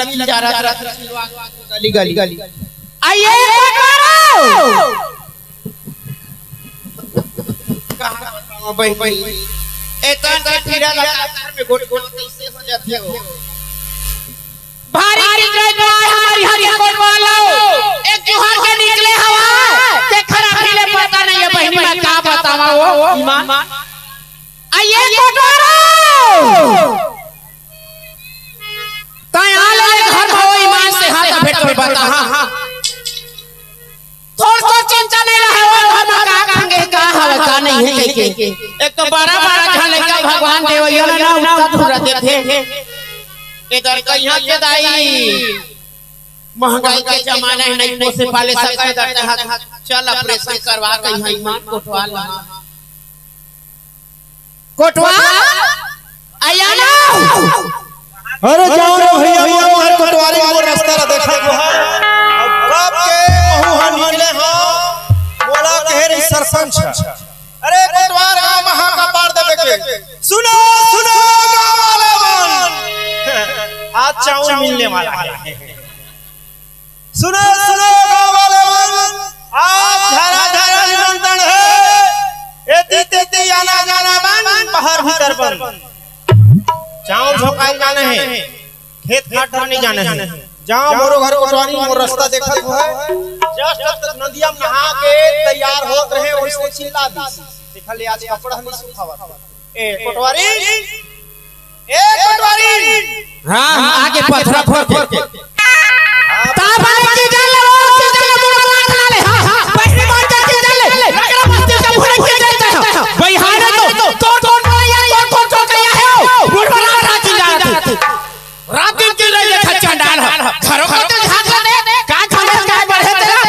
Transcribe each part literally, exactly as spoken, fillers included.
जा रहा था गली गली। आइए कोटवारो। कहाँ बताऊं बहन, एतन से पीड़ा लगा घर में गोट गोट कैसे हो जाती हो। भारी निकले तो आए हमारी हरी कोटवालो। एक जुहार के निकले हवा। ते खराब ही ले पता नहीं है बहनी, मैं का बतावा वो ईमान। आइए कोटवारो। तैं आ ले घर में वो ईमान से हाथ भेंट कर बता। हाँ, हाँ। थोड़ को चिंता नहीं रहे, वो घर में का खाएंगे, का हवे, का नहीं है, के, के। एक तो बारह बारह झन लइका भगवान देवैया ना, ना, उतना दूर रहते थे। इधर कहिया के दाई, महंगाई के जमाना है, नहीं पोसे पाले सका, इधर ते हाथ, चल ऑपरेशन करवा के यहाँ ईमान कोटवा ला। कोटवा, आया ना। अरे जाओ रे भैया, मोर, मोर कोटवारी, मोर रास्ता ला देखा तो है। अब कब के महू हा निकले हा, मोला कहे रही सरपंच। अरे कोटवार गांव में हाका पार देवे के। सुनो, सुनो गांव वाले मन, आज चाउर मिलने वाला है। सुनो, सुनो गांव वाले मन, आज झरा झरा निमंत्रण है। एती तेती आना जाना बंद, बाहर भीतर बंद। चाउर झोंकाई जाने हैं, खेत खाट नहीं जाने हैं। जाओ मोरो घर कोटवारी, मोर रास्ता देखत हो है। Just नदिया में नहा के तैयार होत रहे, वैसे चिल्ला दी। देखा ले आज कपड़ा नहीं सुखावत। ए कोटवारी, ए कोटवारी। हाँ, हाँ, आगे पथरा फोर के। ताबा की जल वो, की जल वो, मार खा ले। हाँ, हाँ, बहनी मार के की जल ले। नगरा बस्ती का भूले की जल ले। भाई, हाय रे तो, तो, तो, तो, यार, ये कौन, कौन, कौन, कौन, कौन, कौन, बुढ़वा रात रात चिल्ला रहा था। रात दिन चिल्ला रहा था, चंडाल है। घरों को तो झांक ले, का झांक ले, का बढ़े तेरा?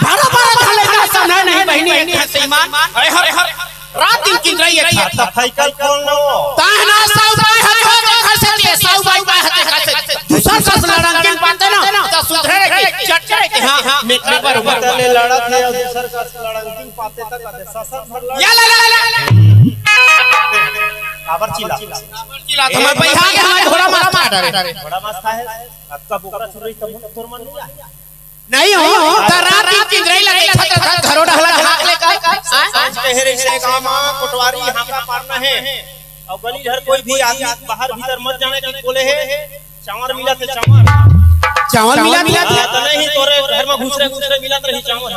बारह, बारह झांक ले, का सुना नहीं, बहनी, एक है श्रीमान। अरे हर, हर, रात दिन चिल्ला रही है, छाता फाइकल खोल लो। ताहना साउ बाई हते हो, तो घर से दिए, साउ बाई बाई हते, घर से। दूसर सस लड़ंगिन पाते ना, तो सुधरे रहे, चट चट के, हाँ, हाँ, मेकरे बरोबर। तले लड़त है, और दूसर सस लड़ंगिन पाते तक आते, ससर भर लड़। या ला, ला, ला, ला। काबर चिल्ला? काबर चिल्ला? हमारे पैसा के हमारे घोड़ा मार मार डाले। घोड़ा मार खाए। अब का बोकरा चुरई तब तोर मन नहीं आए। नहीं हो, त रात दिन किंजरई लगे, छत छत घरो डहला झांक ले का। आज कहे रही से गांव में कोटवारी हाका पारना है। और गली घर कोई भी आदमी बाहर भीतर मत जाने की बोले है। चावल मिला थे चावल। चावल मिला थे? हाँ, तो नहीं तोरे घर में घुसरे घुसरे मिलत रही चावल।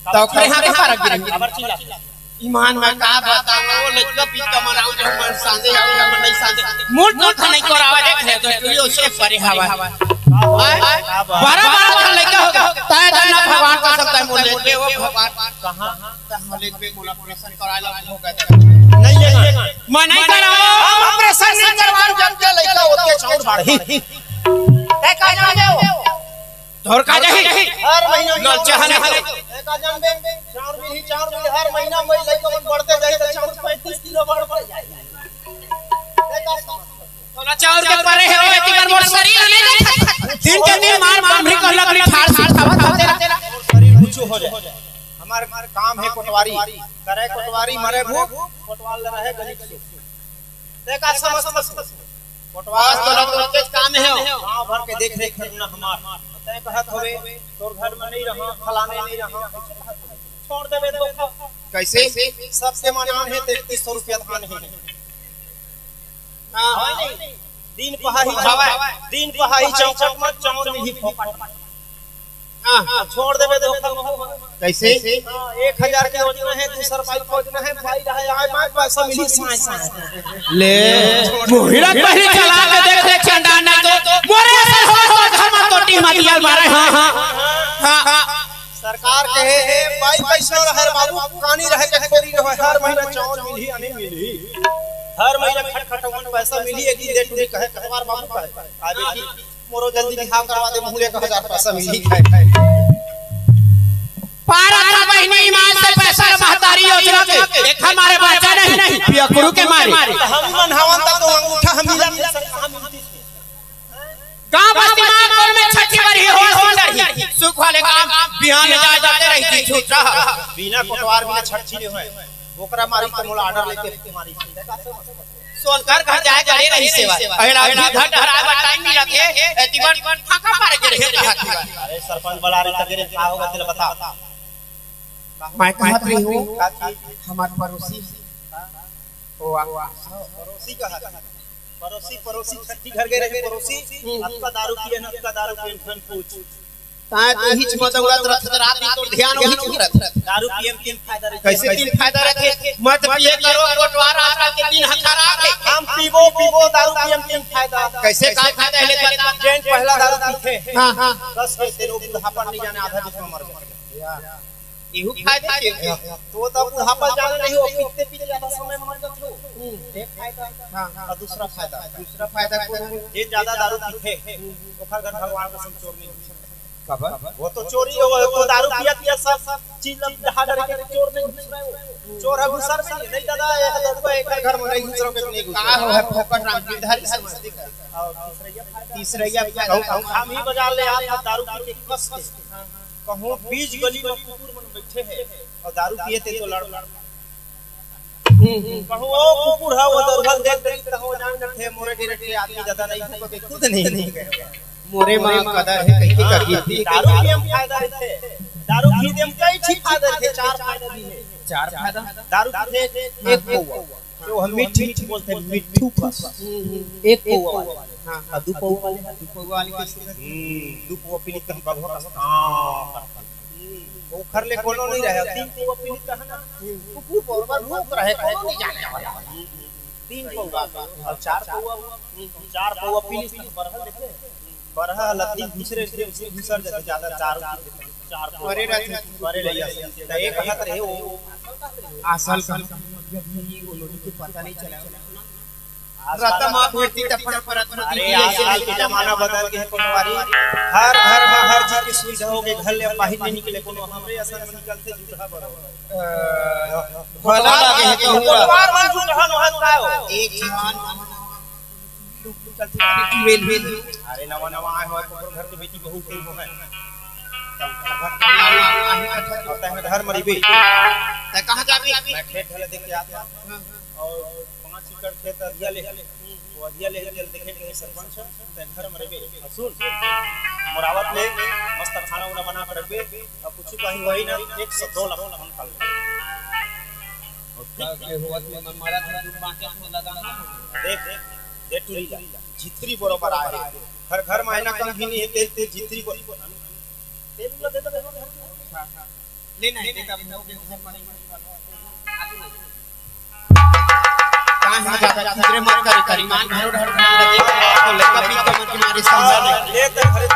तो करे हाका पार गिर। काबर चिल्ला? ईमान में का बताओ, लइका पीका मन आउ, जो मन सांदे आउ, जो मन नहीं सांदे। मूल तो नहीं करावा, देख ले, तो तू यो से परे हवा। आय, बारह बारह का लइका होगा, ताय दाना भगवान का सब ताय मोल लेबे, वो भगवान। कहाँ? ताय मोल लेबे, मोला ऑपरेशन करा ला, हो गया। नहीं लेगा। मैं नहीं कराओ। हम ऑपरेशन नहीं करवाओ, जब के लइका होते चाउर बाढ़ी। ताय का जाने हो? तोर का जाही? हर महीना नल चाहने हो। ए का जानबे? चाउर मिलही, चाउर मिलही, हर महीना में लइका मन बढ़ते जाही, तो चाउर पैंतीस किलो बढ़ते जाही। ए का समझ? तोला चाउर के परे हे, ओ एती बर मोर शरीर नहीं देखत। दिन के दिन मार मार भी कहला करी ठाड़ से खावत होते ला। मोर शरीर ऊंचू हो जाए। हमार काम है कोटवारी, करे कोटवारी, मरे भूख, कोटवाल रहे गली सुख। ते का समझ, समझ, समझ। कोटवाल तोला तो के काम है हो। गांव भर के देख रेख करना हमार। ते कहत होवे, तोर घर में नहीं रहा, फलाने नहीं रहा, ऐसे कहत होवे। छोड़ देबे तो का? कैसे? सबके मनान है, तैंतीस सौ रुपया धान है। हाँ, हाँ। दिन पहाही हवा, दिन पहाही चौपट में चाउर मिलही फोकट। हाँ। छोड़ देबे तो का? कैसे? हाँ, एक हजार के योजना है, दूसर बाइक के योजना है, भाई रहे आए, मार पैसा मिली साए साए। ले, मोहिरा पहले चला के देख ले चंडा ना तो, मोरे असर हो तो घर में टोटी मारिया मारे। हाँ, हाँ, हाँ, हाँ। सरकार कहे, "हे, बाई पैसा रहे बाबू, कानी रहे के खोरी रहे, हर महीना चाउर मिलही या नहीं मिलही? हर महीना खटखटवन पैसा मिलही, एक दिन दे टूरी," कहे, कटवार बाबू कहे। आ देखी, मोरो जल्दी बिहाव करवा दे, मुहूं ले एक हजार पैसा मिलही खाए। पारा था बहिनी ईमान से पैसा महतारी योजना के, एक हमारे बाचा नहीं, पियकरू के मारे। हम मन हवन तक तो अंगूठा हम मिला, मिला सकता, हम मिलती। गांव बस्ती मां कोल में छठी बरही होल होल रही। सुख वाले काम बिहान जाए जाते रही थी छूटा। बिना कोटवार बिना छठी नहीं होए। ओकरा मारी तो मोला ऑर्डर लेके मारी। सोनकर घर जाए गड़े रहिस हे। अरे राजू घर डहराए बर टाइम मिलत हे, एती बर फांका मारे गे रहे कहत हे। अरे सरपंच बला रे, तके रे, का होगा तेला बता। मैं कहत रही हूँ, हमार पड़ोसी, ओ, आ, पड़ोसी कहत, पड़ोसी, पड़ोसी छट्ठी घर गए रहे, पड़ोसी, हम्म। अतका दारू पिए न, अतका दारू पिए न, पूछ। ताय तो हिच म दौड़त रथ, रात दिन तो ध्यान वही चुक रथ। दारू पिए म तीन फायदा रहिथे। कैसे तीन फायदा रहिथे? मत पिए करो, कोटवार आजकल के दिन ह खराब हे। हम पीबो, पीबो, दारू पिए म तीन फायदा। कैसे का फायदा हे, ले बता। जेन पहला दारू पीथे, हाँ, हाँ। बस वैसे लोग बुढ़ापा नहीं जाने, आधा बीच में मर जाए। इहू फायदा हे। तो तब बुढ़ापा जाने नहीं हो, पीते पीते ज्यादा समय मर जाथे हो। हम्म। एक फायदा। हाँ, हाँ। और दूसरा फायदा। दूसरा फायदा कौन हे? जे ज्यादा दारू पीथे, ओकर घर भगवान कसम चोर नहीं घुस सकता। काबर? वो तो चोरी हो, वो तो दारू पिया पिया सब, सब चीज ला डहा डर के चोर नहीं घुस रहे हो। चोर है घुसर में नहीं, नहीं दादा, ये तो कोई एक घर में नहीं घुस रहे हो, नहीं घुस रहे। का हो है फोकट राम गिरधारी समझ। और तीसरा फायदा। तीसरा फायदा। कहूँ, कहूँ हम ही बाजार ले आप दारू पी के कस के। कहूँ बीच गली में कुकुर मन बैठे हे और दारू पिए ते तो लड़ लड़। हम्म, हम्म। कहूँ ओ कुकुर हे, वो दरभल देख देख, कहूँ जान डरथे, मोरे गिरे के आदमी ज्यादा नहीं, खुद नहीं, नहीं। मोरे माँ कदर हे, कहीं की कभी। दारू पिए म फायदा रहिथे, दारू पी दे म कई ठीक फायदा रहिथे, चार फायदा भी हे। चार फायदा? दारू पीथे एक पौवा, तो हम मीठ मीठ बोलथे, मिट्ठू कस। एक पौवा वाले। हाँ, हाँ। और दू पौवा वाले? दू पौवा वाले कैसे? हम्म, दू पौवा पीली तन बघवा कस। हाँ। ओखर ले कोनो नहीं रहे, तीन पौवा पीली तहन। कुकुर बरोबर भूख रहे, कोनो नहीं जाने वाला। तीन पौवा और चार पौवा, चार पौवा पीली तहन बरहल देखे। बरहा लत्ती घुसरे से उसे घुसर जाते ज्यादा चार, चार पौवा। बरे रहते। बरे रहिया। तो एक हाथ रहे वो। असल का। जब ये वो लोग के पता नहीं चला। रतमा भेटी तफड़ा परत मती अरे, आजकल के जमाना बदल गे हे, कोनो बारी हर घर में हर चीज की सुविधा हो गई, घर ले बाहर नहीं निकले, कोनो हमरे असन में निकलथे जूठा बरो। अ, भला लागे हे कहूँ। कोनो बार मन जूठा नोहत का हो। एक जवान बेटी वेल वेल। अरे, नवा नवा आए हो, कोनो घर के बेटी बहू के हो है। तब घर, अब तैं घर मरीबे। तैं कहाँ जाबे? मैं खेत ढले देख के आता। और पाँच एकड़ खेत अधिया ले, वो अधिया ले, ले देखे के सरपंच, तैं घर में रहिबे। अब सुन, मोर आवत ले मस्त खाना उना बना के रखबे, अब कुछ कहीं वही ना, एक सौ दो लाख फोन कर ले। और का के होवत में मन मारा था, तू पाँच सौ लगा ना। देख, देख टूरी ला, झितरी बरोबर आए। घर घर में आईना कम भी नहीं है, तेल, तेल झितरी बरोबर। तेल उला दे दे, घर में। हाँ, हाँ। ले नहीं, देखा, हम लोग के घर पर नहीं। का है ज्यादा फिक्र मत करे, करी मान भरो ढर ढर लगे, तो लड़का भी कमर के मारे समझा नहीं। ले तो घरे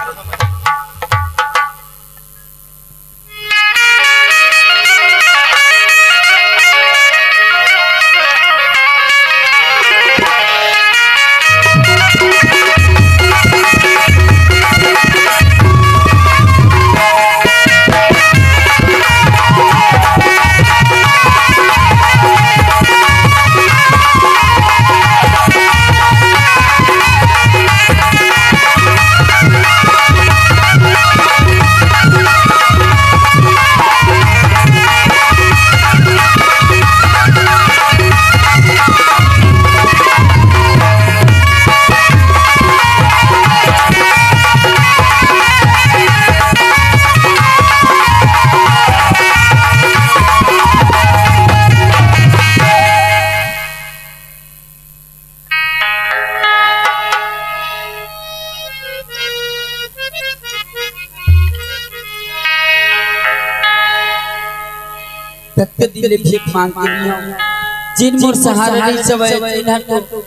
ततका दिन ले भीख मांग के नहीं हूँ। जिन मोर सहारा नहीं सवय, जिन हर तो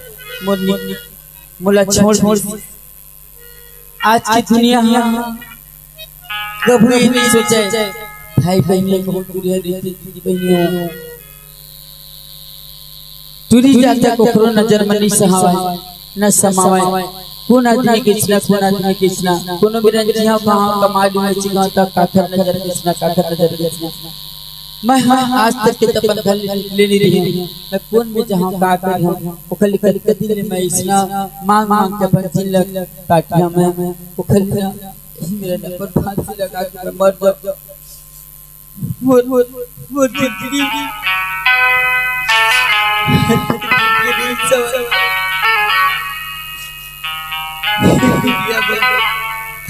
मोर नि-, मोला छोड़ दी। आज की दुनिया ह कभू ये नहीं सोचे, भाई बहन में बहुत दूरिया रहिथे, दीदी बहनी हो। टूरी जात कोकरो नजर म नइ सहावय, न समावय। कोन आदमी कइसना, कोन आदमी कइसना, कोनो बेरा जिहां कहां कमा लुहूं, जिहां तक काखर नजर कइसना, काखर नजर कइसना। मैं ह आज तक के त अपन घर ले नइ रेहेंव, मैं कोन में जाहूं, का करहूं, ओखर ले कतका दिन ले मैं अइसना मांग मांग के अपन जिन ल काटिया मैं, ओखर ले मेरा नंबर फांसी लगा के मैं मर जाऊं। मोर, मोर, मोर जिंदगी। जिंदगी सब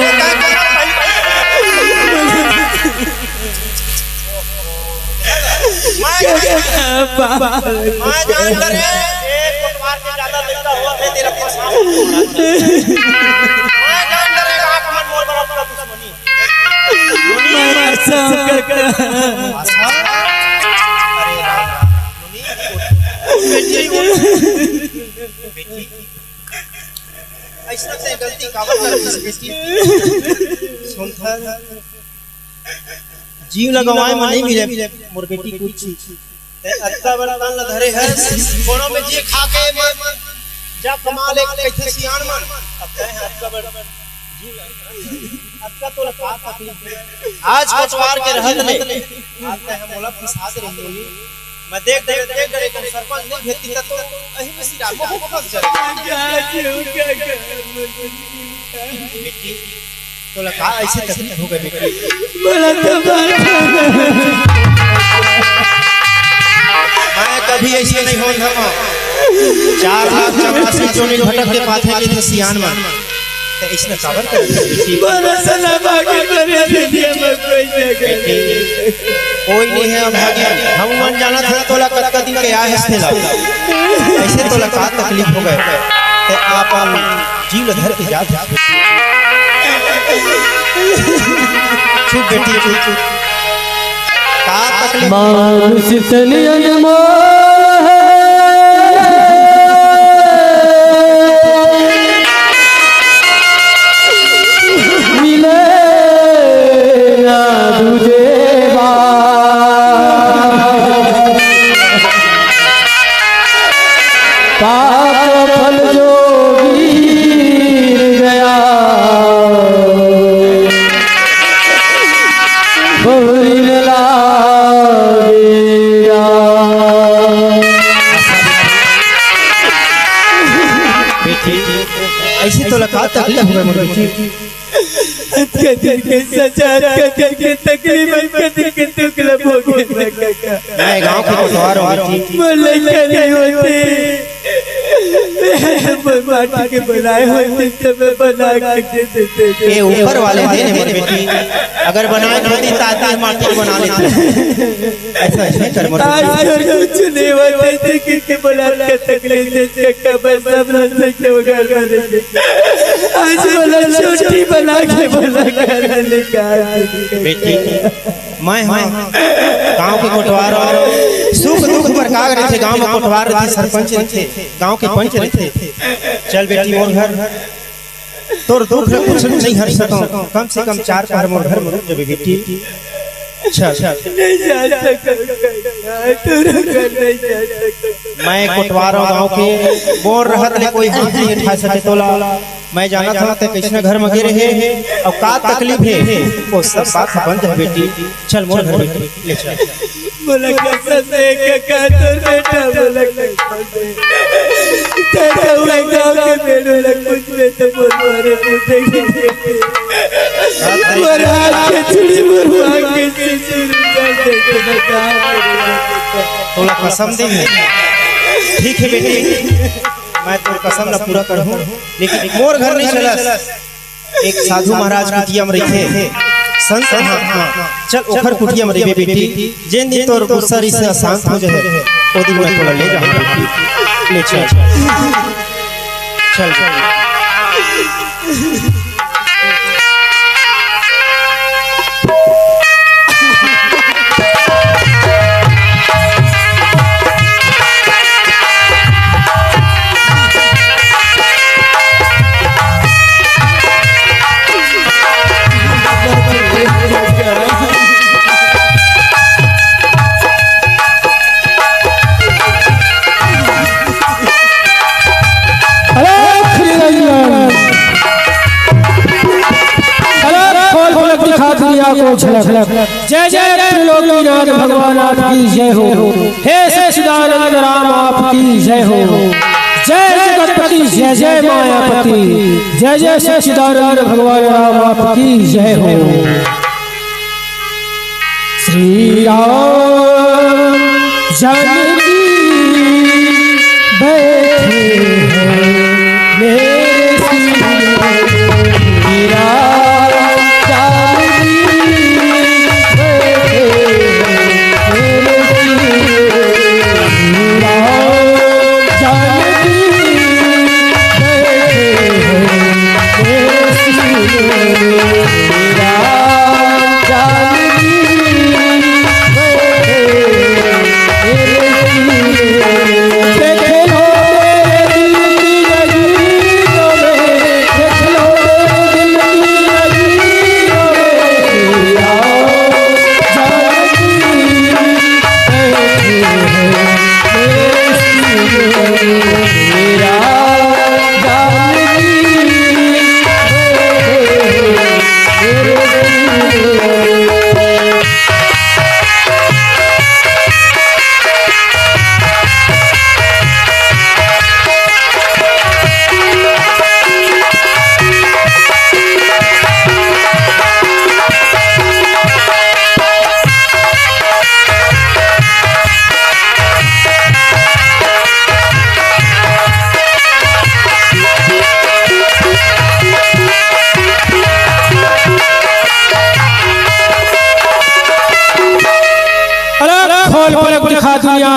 मैं जान डरे, एक कोटवार के ज्यादा लइका हुआ थे, तेरा फंसा। मैं जान डरे, आंख मन मोर बड़ा दुश्मनी। आशा, अरे राम, मुनि, बेटी, बेटी, ऐसा से गलती काबर कर दिस बेटी? सुन, जीव लगावाए में नहीं मिले मोर बेटी कुछ। ते अत्ता बड़ तन ल धरे हस, कोनो में जी खा के मर, जा कमा ले कहिथे सियान मन। अब तैं अत्ता बड़ अतका तोला का तकलीफ हे? आज कोटवार के रहत ले, आज तैं ह मोला फंसात रहे होही। मैं देख डरे, देख डरे कोन सरपंच नइ भेजतिस त तो अही में सिरा मोह फंस जाते। बेटी, तोला का अइसे तकलीफ होगे बेटी? बोला तो बात। मैं कभी अइसे नइ होन धरंव। चार लाख चौरासी चोरी भटक के पाथे के थे सियान मन। त अइसने काबर करत हस बेटी? बोला सना बाकी करे दे दिया मैं कोई जगह। कोई नइ हे अभागिन। हम मन जानत हन तोला कतका दिन के आय हस तेला। अइसे तोला का तकलीफ होगे? तैं अपन जीव ल धर के जात हस। चुप बेटी, चुप, चुप। का तकलीफ? मानुष तन अनमोल है, मिले ना दूजे बार। पाप फल जो गिर गया, बहुरी न लागेगा। बेटी, अइसे तोला का तकलीफ होगे मोर बेटी? अतका दिन के सजा, अतका दिन के तकलीफ, अतका दिन के दुख ल भोगे मैं कका। मैं गांव के कोटवार हंव बेटी। मोर लइका नइ होते। मैं मोर माटी के बनाय होते त मैं बना के दे देते। ये ऊपर वाले दे हे मोर बेटी। अगर बनाय होतिस त आदमी माटी के बना लेतिस। अइसे, अइसे कर मोर आज बेटी। तोर कुछ नइ होवत हे, देख के बोला के तकलीफ दे, चक्का बस सब लड़ के वो घर में दे। आज बोला छोटी बना के बोला घर में निकाल दे। बेटी, मैं हंव गांव के कोटवार हंव। सुख दुख बर का रहिथे, गांव में कोटवार रहिथे, सरपंच रहिथे, गांव के पंच रहिथे। चल बेटी मोर घर। तोर दुख ल कुछ नइ हर सकंव, कम से कम चार पहर मोर घर में रुक जाबे बेटी। चल। नइ जा सकंव, तोर घर नइ जा सकंव। मैं कोटवार हंव गांव के, मोर रहत ले कोई हाथ नइ उठा सके तोला। मैं जानत हंव तैं कइसने घर में गे रहे अउ का तकलीफ हे, वो सब बात बन जाही बेटी। चल मोर घर बेटी, ले चल। मोला कसम दे कका, तोर बेटा मोला कसम दे। तेरा हुआ गांव के बेड़ू ला कुछ में तो मोर मारे मुझे। मोर हाथ के चूड़ी, मोर मांग के सिंदूर उतार दे के बता। तोला कसम दे हे। ठीक हे बेटी, मैं तोर कसम ला पूरा करहूं, लेकिन मोर घर नइ चलस। एक साधु महाराज कुटिया में रहिथे, संत महात्मा। चल ओखर कुटिया में रहिबे बेटी, जेन दिन तोर गुस्सा रिस्सा शांत हो जाही, ओ दिन मैं तोला ले जाहूं बेटी। ले चल, चल। अरे श्री रंजन, अरे खोल पलक दिखा दुनिया को झलक। जय जय त्रिलोकीनाथ भगवान आपकी जय हो। हे सच्चिदानंद राम आपकी जय हो। जय जगतपति जय जय मायापति। जय जय सच्चिदानंद भगवान राम आपकी जय हो। श्री राम जानकी बैठे हैं मेरे सीने में। श्री राम जानकी बैठे हैं मेरे सीने में। श्री राम जानकी बैठे हैं मेरे सीने में। श्री राम जानकी बैठे हैं मेरे सीने में। देखे हो मेरे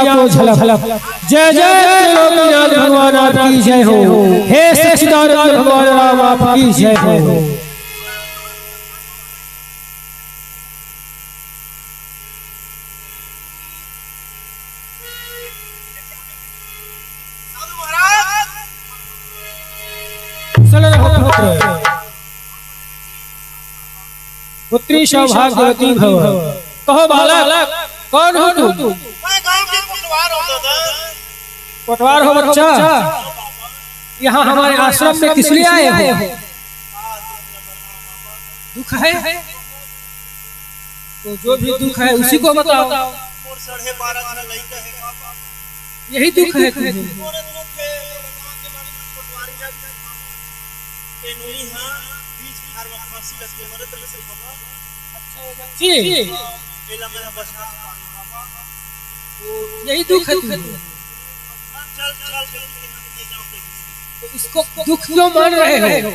को झलक। जय जय त्रिलोकीनाथ भगवान आपकी जय हो। हे सच्चिदानंद भगवान राम आपकी जय हो। पुत्री सौभाग्यवती भव। कहो बालक, कौन हो तुम? मैं गांव के कोटवार हूँ दादा। कोटवार हो बच्चा? यहाँ हमारे आश्रम में किस लिए आए हो? दुख है? तो जो भी दुख है उसी को बताओ। मोर साढ़े बारह झन लइका है बाबा। यही दुख है तुम्हें? मोर दुख है, मोर माँ के मारी कोटवारी लग गई बाबा। ए नोनी हाँ, बीच खार में फांसी लग के मरत रहिस बाबा। अच्छा, वो बच्ची? एला मैं बचा के पालूं बाबा। तो यही दुख है तुम्हें? हाँ, चल, चल, चल, चल, चल, चल, चल। तो इसको दुख क्यों मान रहे हो?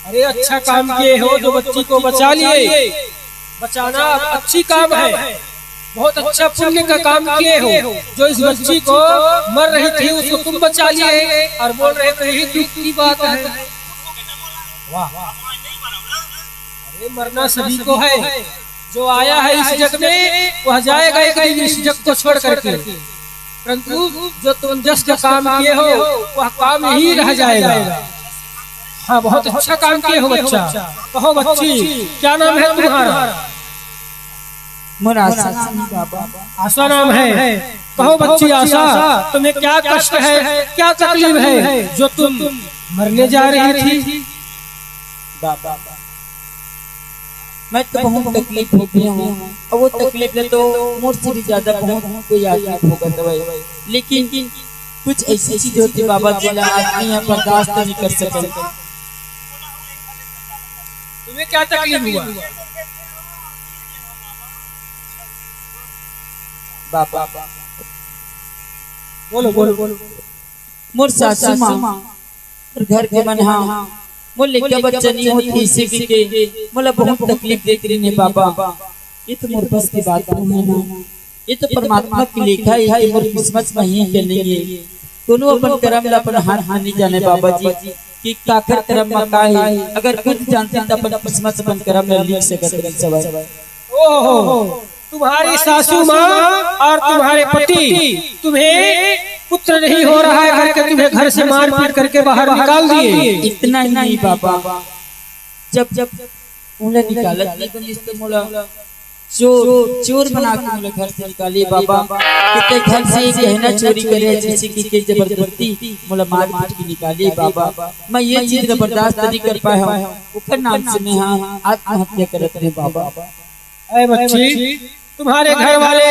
अरे, अच्छा काम किए हो जो बच्ची को बचा लिए। बचाना अच्छी काम है, बहुत अच्छा पुण्य का काम किए हो। जो इस बच्ची को मर रही थी, उसको तुम बचा लिए और बोल रहे थे यही दुख की बात है। वाह। अरे, मरना सभी को है। जो आया है इस जग में, वह जाएगा एक दिन इस जग को छोड़ करके। परंतु जो तुम जस का काम किए हो, वह काम ही रह जाएगा। हाँ, बहुत अच्छा काम किए हो बच्चा। कहो बच्ची, क्या नाम है तुम्हारा? मोर आशा नाम है बाबा। आशा नाम है। कहो बच्ची आशा, तुम्हें क्या कष्ट है, क्या तकलीफ है जो तुम मरने जा रही थी? बाबा, मैं तो बहुत तकलीफ हो गया हूँ, और वो तकलीफ ले तो मोर से भी ज्यादा बहुत कोई आदमी भोगत हवय। लेकिन कुछ ऐसी चीज होती बाबा जी, ला आदमी ह बर्दाश्त नहीं कर सकता। तुम्हें क्या तकलीफ हुआ? बाबा, बोलो, बोलो, बोलो। मोर सासू माँ, मोर घर के मन हा, मोर लइका बच्चा नहीं होत, इसे के मोला बहुत तकलीफ देत रहिन हे बाबा। ये तो मोर बस की बात नहीं है ना, ये तो परमात्मा की लेखा है कि मोर किस्मत में ही के नहीं है। कोनो अपन करम ला अपन हाथ में नहीं जाने बाबा जी, कि काकर करम में का है। अगर खुद जानते तो अपन किस्मत अपन करम ला लिख सकत रही सवाई। ओहो, तुम्हारी सासू माँ और तुम्हारे पति तुम्हें पुत्र नहीं हो रहा है करके तुम्हें घर से मारपीट करके बाहर निकाल दिए। इतना ही नहीं बाबा, जब जब उन्हें निकालत नहीं बनिस तो मोला चोर, चोर बना के मोला घर से निकाले बाबा। कितने घर से गहना चोरी करे, जैसे कि के जबरदस्ती मोला मारपीट के निकाले बाबा। मैं ये चीज ला बर्दाश्त नहीं कर पाया हूँ, ओकर नाम से मैं हाँ आत्महत्या करत रहे बाबा। अरे बच्ची, तुम्हारे घर वाले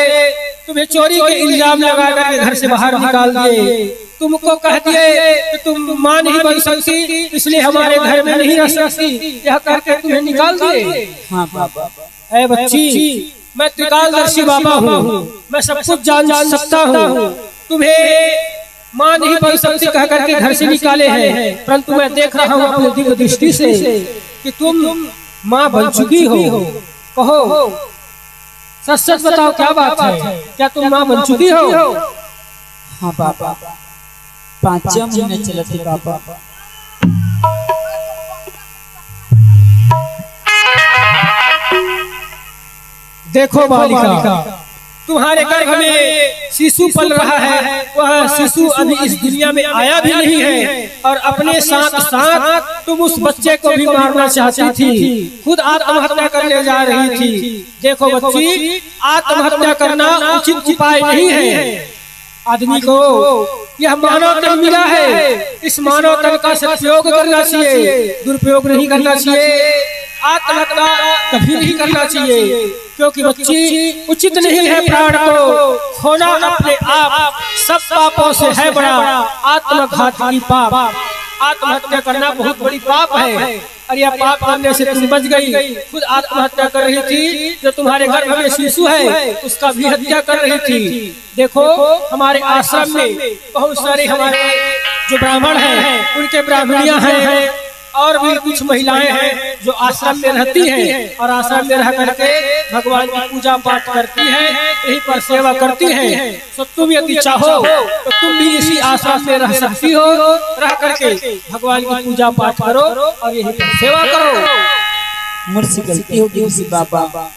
तुम्हें चोरी के इल्जाम लगा करके घर से बाहर निकाल दिए, तुमको कह दिए कि तुम माँ नहीं बन सकती, इसलिए हमारे घर में नहीं रह सकती, यह करके तुम्हें निकाल दिए। हाँ बाबा। अरे बच्ची, मैं त्रिकालदर्शी बाबा हूँ, मैं सब कुछ जान सकता हूँ। तुम्हें माँ नहीं बन सकती कह करके घर से निकाले हैं, परंतु मैं देख रहा हूँ अपनी दिव्य दृष्टि से कि तुम माँ बन चुकी हो। कहो, सच सच बताओ, क्या बात है, क्या तुम माँ बन चुकी हो? हाँ बाबा, पांचवा महीना चलत हे बाबा। देखो बालिका, तुम्हारे गर्भ में शिशु पल रहा है, वह शिशु अभी इस दुनिया में आया भी नहीं है और अपने साथ साथ तुम उस बच्चे को भी मारना चाहती थी, खुद आत्महत्या करने जा रही थी। देखो बच्ची, आत्महत्या करना उचित उपाय नहीं है। आदमी को यह मानव तन मिला है, इस मानव तन का सदुपयोग करना चाहिए, दुरुपयोग नहीं करना चाहिए, आत्महत्या कभी नहीं करना चाहिए, क्योंकि बच्ची, उचित नहीं है प्राण को खोना अपने आप। सब पापों से है बड़ा आत्मघात की पाप। आत्महत्या करना बहुत बड़ी पाप है, और यह पाप करने से तुम बच गई। खुद आत्महत्या कर रही थी, जो तुम्हारे गर्भ में शिशु है, उसका भी हत्या कर रही थी। देखो, हमारे आश्रम में बहुत सारे हमारे जो ब्राह्मण हैं, उनके ब्राह्मणियां हैं, और भी कुछ महिलाएं हैं जो आश्रम में रहती हैं और आश्रम में रह करके भगवान की पूजा पाठ करती हैं, यहीं पर सेवा करती हैं। सो तुम यदि चाहो तो तुम भी इसी आश्रम में रह सकती हो, रह करके भगवान की पूजा पाठ करो और यहीं पर सेवा करो। मुझसे गलती हो गई बाबा।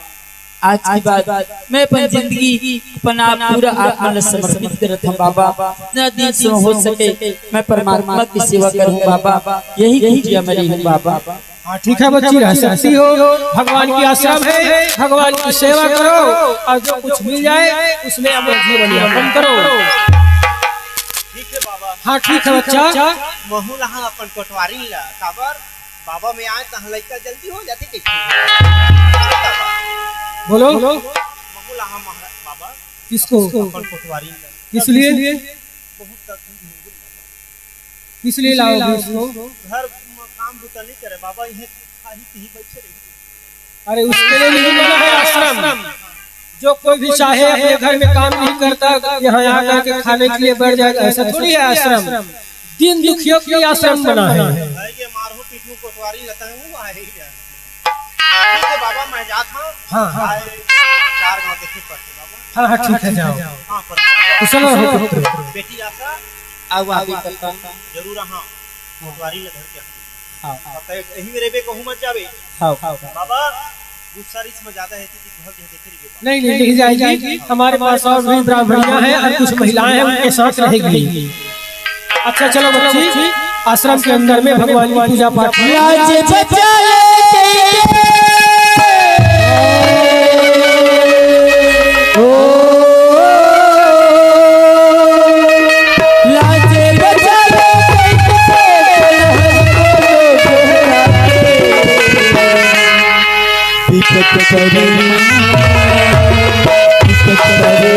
आज के बाद मैं अपन जिंदगी, अपन आप पूरा आत्मा ला समर्पित करत हूँ बाबा। जितना दिन से हो सके मैं परमात्मा की सेवा करूँ बाबा, यही कीजिए मेरी हूँ बाबा। हाँ, ठीक है बच्ची, रह सकती हो। भगवान की आश्रम है, भगवान की सेवा करो और जो कुछ मिल जाए उसमें अपना जीवन यापन करो। ठीक है बाबा। हाँ, ठीक है बच्चा। महू ला अपन कोटवारी ला काबर बाबा में आए तहाँ लइका जल्दी हो जाते कैसे? बोलो। महू ला महाराज बाबा किसको? अपन कोटवारी ला किस लिए? बहुत तकलीफ हो गई। किस लिए लाओगे इसको? घर में काम बुता नहीं करे बाबा, यही खाही पीही बैठे रही। अरे, उसके लिए नहीं बना है आश्रम। जो कोई भी चाहे अपने घर में काम नहीं करता, यहाँ आ करके खाने के लिए बैठ जाएगा, ऐसा थोड़ी है आश्रम। दीन दुखियों के लिए आश्रम बना है। भाई के मारू पीटू कोटवारी लता हूँ, आ ही जा। ठीक है बाबा, मैं जात हूँ। हाँ, हाँ। आए चार गांव देखे पड़ते बाबा। हाँ, हाँ, ठीक है, जाओ। हाँ, पर कुशल रहो पुत्र। बेटी आशा, अब आप ही पता। जरूर हाँ। कोटवारी ले धर के हम। हाँ। अब तक यही मेरे बे कहूँ मत जावे। हाँ। बाबा, गुस्सा रिस में ज्यादा है कि घर घर देखे रहिए। नहीं, नहीं, नहीं जाएगी। हमारे पास और भी ब्राह्मणियां हैं और कुछ महिलाएं हैं, उनके साथ रहेगी। अच्छा, चलो बच्ची, आश्रम के अंदर में भगवान की पूजा पाठ। लाज बचा ले ओ, लाज बचा ले बिकट करी, बिकट करी।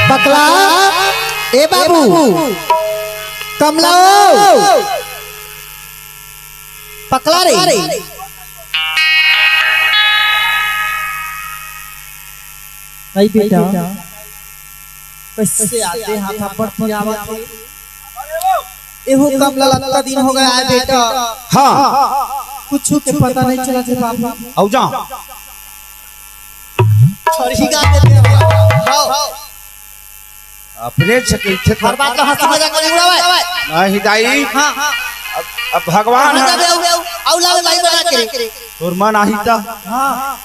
पकला, ए बाबू, कमला ओ, पकला रे। नहीं बेटा, कैसे आते हाथ पर पिरावत है? एहू कमला लत्ता दिन हो गया है बेटा। हाँ। कुछ के पता नहीं चला थे बाबू। आउ जाओ। छोड़ी गा दे दे। हाँ। अपने छकैठे हर बात तो हंसी मजाक में उड़ावे। नहीं दाई। हाँ, हाँ। अब, अब भगवान मजा है। दे, आउ, आउ लावे माई बना के। तोर मन आही ता। हाँ।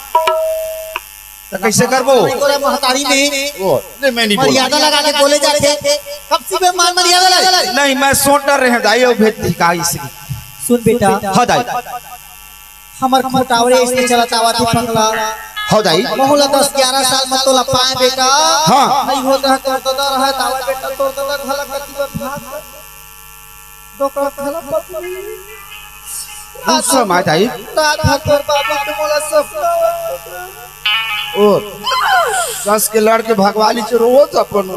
तो कैसे करबो? तोरा महतारी में वो, नहीं, मैं नहीं बोला। मर्यादा लगा के बोले जाते। कब सी बे मान मर्यादा लगा? नहीं, मैं सोच रहे हैं दाई, वो भेज दी का इसी। सुन बेटा, हाँ दाई। हमर खुटावरे इसने चलत आवत ही पकला। हाँ दाई। महू ला दस ग्यारह साल में तोला पाए बेटा। हाँ। नहीं होत रहा तोर दादा रहा तावे बेटा, तोर दादा घला कति बार भाग। दोकरा घला पकड़ी। दूसरा माय दाई। रात भर तोर बाबू के मोला सपना आवत। ओ, दस के लड़के भगवाली से रोवत अपन।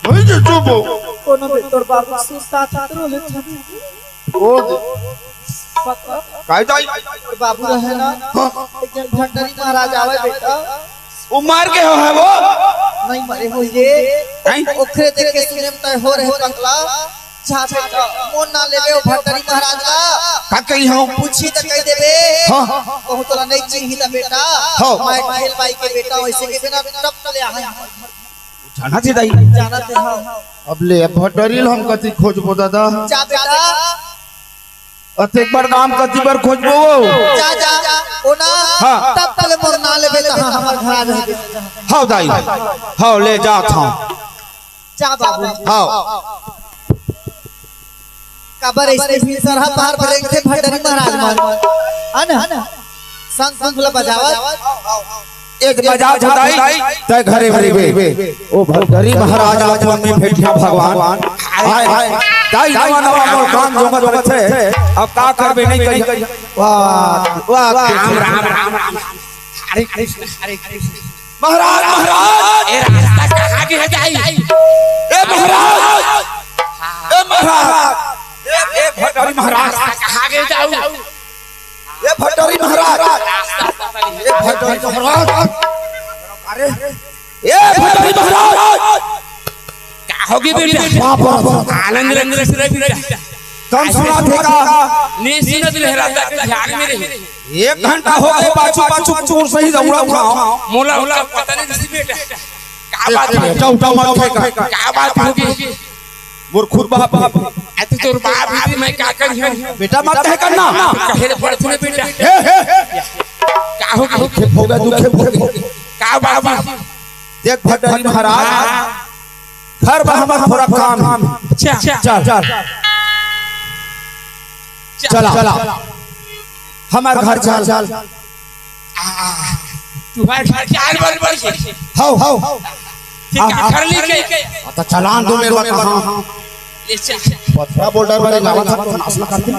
वही जे चुप हो। कोनो बे तोर बाबू सुस्ता था तो रोले था। ओ, काय दाई? तोर बाबू रहे ना, हाँ। एक जन भंडारी महाराज आवे बेटा। वो मार के हो है वो? नहीं मरे हो ये। नहीं। ओखरे देख के सुने में तय हो रहे पकला। अच्छा, अच्छा, अच्छा। मोर नाम लेबे ओ भंडारी महाराज ला। का कही हंव? पूछही त कहि देबे। हाँ। कहूं तोला नइ चिन्ही त बेटा। हाँ। मैं खेल बाई के बेटा हंव, अइसे कहि देबे ना, टप ले आहंय। जानत हे दाई। जानत हे, हाँ। अब ले, अब भंडारी ला हम कति खोजबो दादा। जा बेटा। अतेक बड़ गांव कति बर खोजबो? जा, जा, ओ ना, हाँ। टप ले मोर नाम लेबे त हमर घर आ जाबे। हव दाई, हव ले जात हंव। जा बाबू। हव। काबर अइसने सरहा पहाड़ पर रेंगथे भंडारी महाराज मन। है ना? शंख उंख ल बजावत। एक बजा दाई, तैं घरे में रहिबे। ओ भंडारी महाराज ला अपन में भेंटिया भगवान। आय, आय। दाई नवा नवा मोर काम जोमत रहिथे। अब का करबे नइ कही। वाह, वाह। राम, राम, राम, राम। हरे कृष्ण, हरे कृष्ण। महाराज, महाराज। ए रास्ता कहाँ गे हे दाई? ए महाराज, ए महाराज, ए, ए भंडारी महाराज। रास्ता कहाँ गे दाऊ? ए भंडारी महाराज, रास्ता पता नहीं। ए भंडारी महाराज। अरे, ए भंडारी महाराज। का होगे बेटा? बाप रे। आनंद रंग से रह बेटा। कम सुनाथे का? नइ सुनत रहे, रास्ता के ध्यान में रहे। एक घंटा होगे, पाछू, पाछू, पाछू, सही दौड़ा, दौड़ा। मोला, मोला पता नहीं किसी बेटा। का बात ए, ए, होगे? उठा, उठा, मत फेंका। का बात होगे? मोर खुद बाप हे। अरे तोर बाप हे, मैं का करिहूं? बेटा, मत कहे करना। कहे ले पड़थे ना बेटा। हे, हे। का होगे? दुखे भोगे, दुखे भोगे। का बात होगे? देख भंडारी महाराज, हाँ। घर में हमर थोड़ा काम हे। अच्छा। चल, चल। चला, चला। हमर घर चल। आ, तुम्हारे घर के आल बल बल के। हव, हव। ठीक आ, है, आ, कर ली के। आ, तो चलान दो मेरे बता, हाँ, हाँ। ले चल। पथरा बोल्डर वाले गावा था तो नाश ना करते।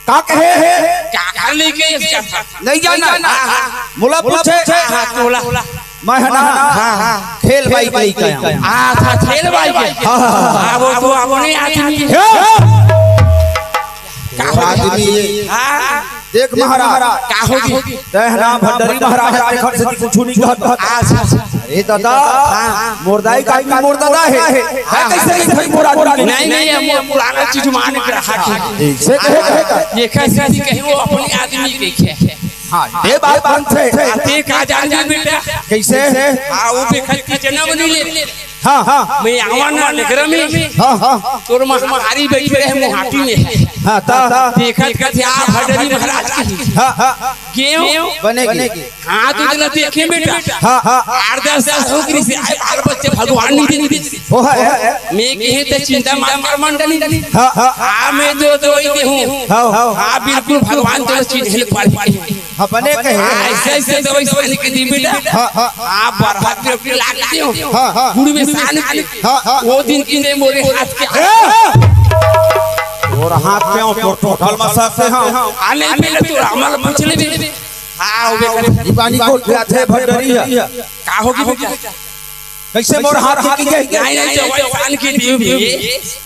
का कहे हे? का कर ली के इसका? नहीं जानना। हाँ, हाँ, हाँ। मोला पूछे। हाँ, हाँ, तोला। मैं है ना? हाँ, हाँ। खेल बाई के लेके आया हूँ। हाँ, था खेल बाई के। हाँ, हाँ, हाँ। हाँ, वो तो अपने आदमी हे। हे। का वो आदमी हे। हाँ। देख महाराज, का होगे? तैं ह ना भंडारी महाराज, तैं घर से कुछु नहीं कहत। अच्छा, अच्छा। अरे दादा, हाँ, हाँ। मोर दाई का आदमी मोर दादा हे। हाँ, हाँ। कइसे नहीं भाई मोर आदमी? नहीं, नहीं, ये मोर पुराना चीज मान के रहा है। ऐसे कहे, कहे, कहे। ये कैसे नहीं कहे, वो अपने आदमी के है। हाँ, ये बात बनथे। हाँ, ते का जान जा बेटा? कइसे? हाँ, वो बेखत के जन्म नहीं ले। हाँ, हाँ। मैं आवा ना नगर में। हाँ, हाँ। तोर महतारी बइठे रहे मुहाटी में। हाँ, त? देखत कथे आ भंडारी महाराज के। हाँ, हाँ। गेंव। बने गे। हाँ, तो इतना देखे बेटा। हाँ, हाँ। आठ दस साल हो गए से आए बाल बच्चे भगवान नहीं दे। ओ हे, हे। मैं कहे त चिंता मत कर मंडली। हाँ, हाँ। हाँ, मैं जो दवाई दे हूँ। हाँ, हाँ। हाँ, बिल्कुल भगवान तो चिन्हे पाए। हाँ, बने कहे। हाँ, ऐसे, ऐसे दवाई सानी के दी बेटा। हाँ, हाँ। हाँ, बरहत पे अपनी लाग दे हो। हाँ, हाँ। गुड़ में सान के। हाँ, हाँ। वो दिन की ने मोरे हाथ के। ए! और हाथ के ऊपर टोटल मसा से हाँ। आने पहले तो रामल पूछ ले बे। हाँ, वो बेटा। दीवानी को क्या थे भंडारी है? का होगे बेटा? कइसे मोर हाथ के की गई? नहीं, नहीं, दवाई सान के दियो बे।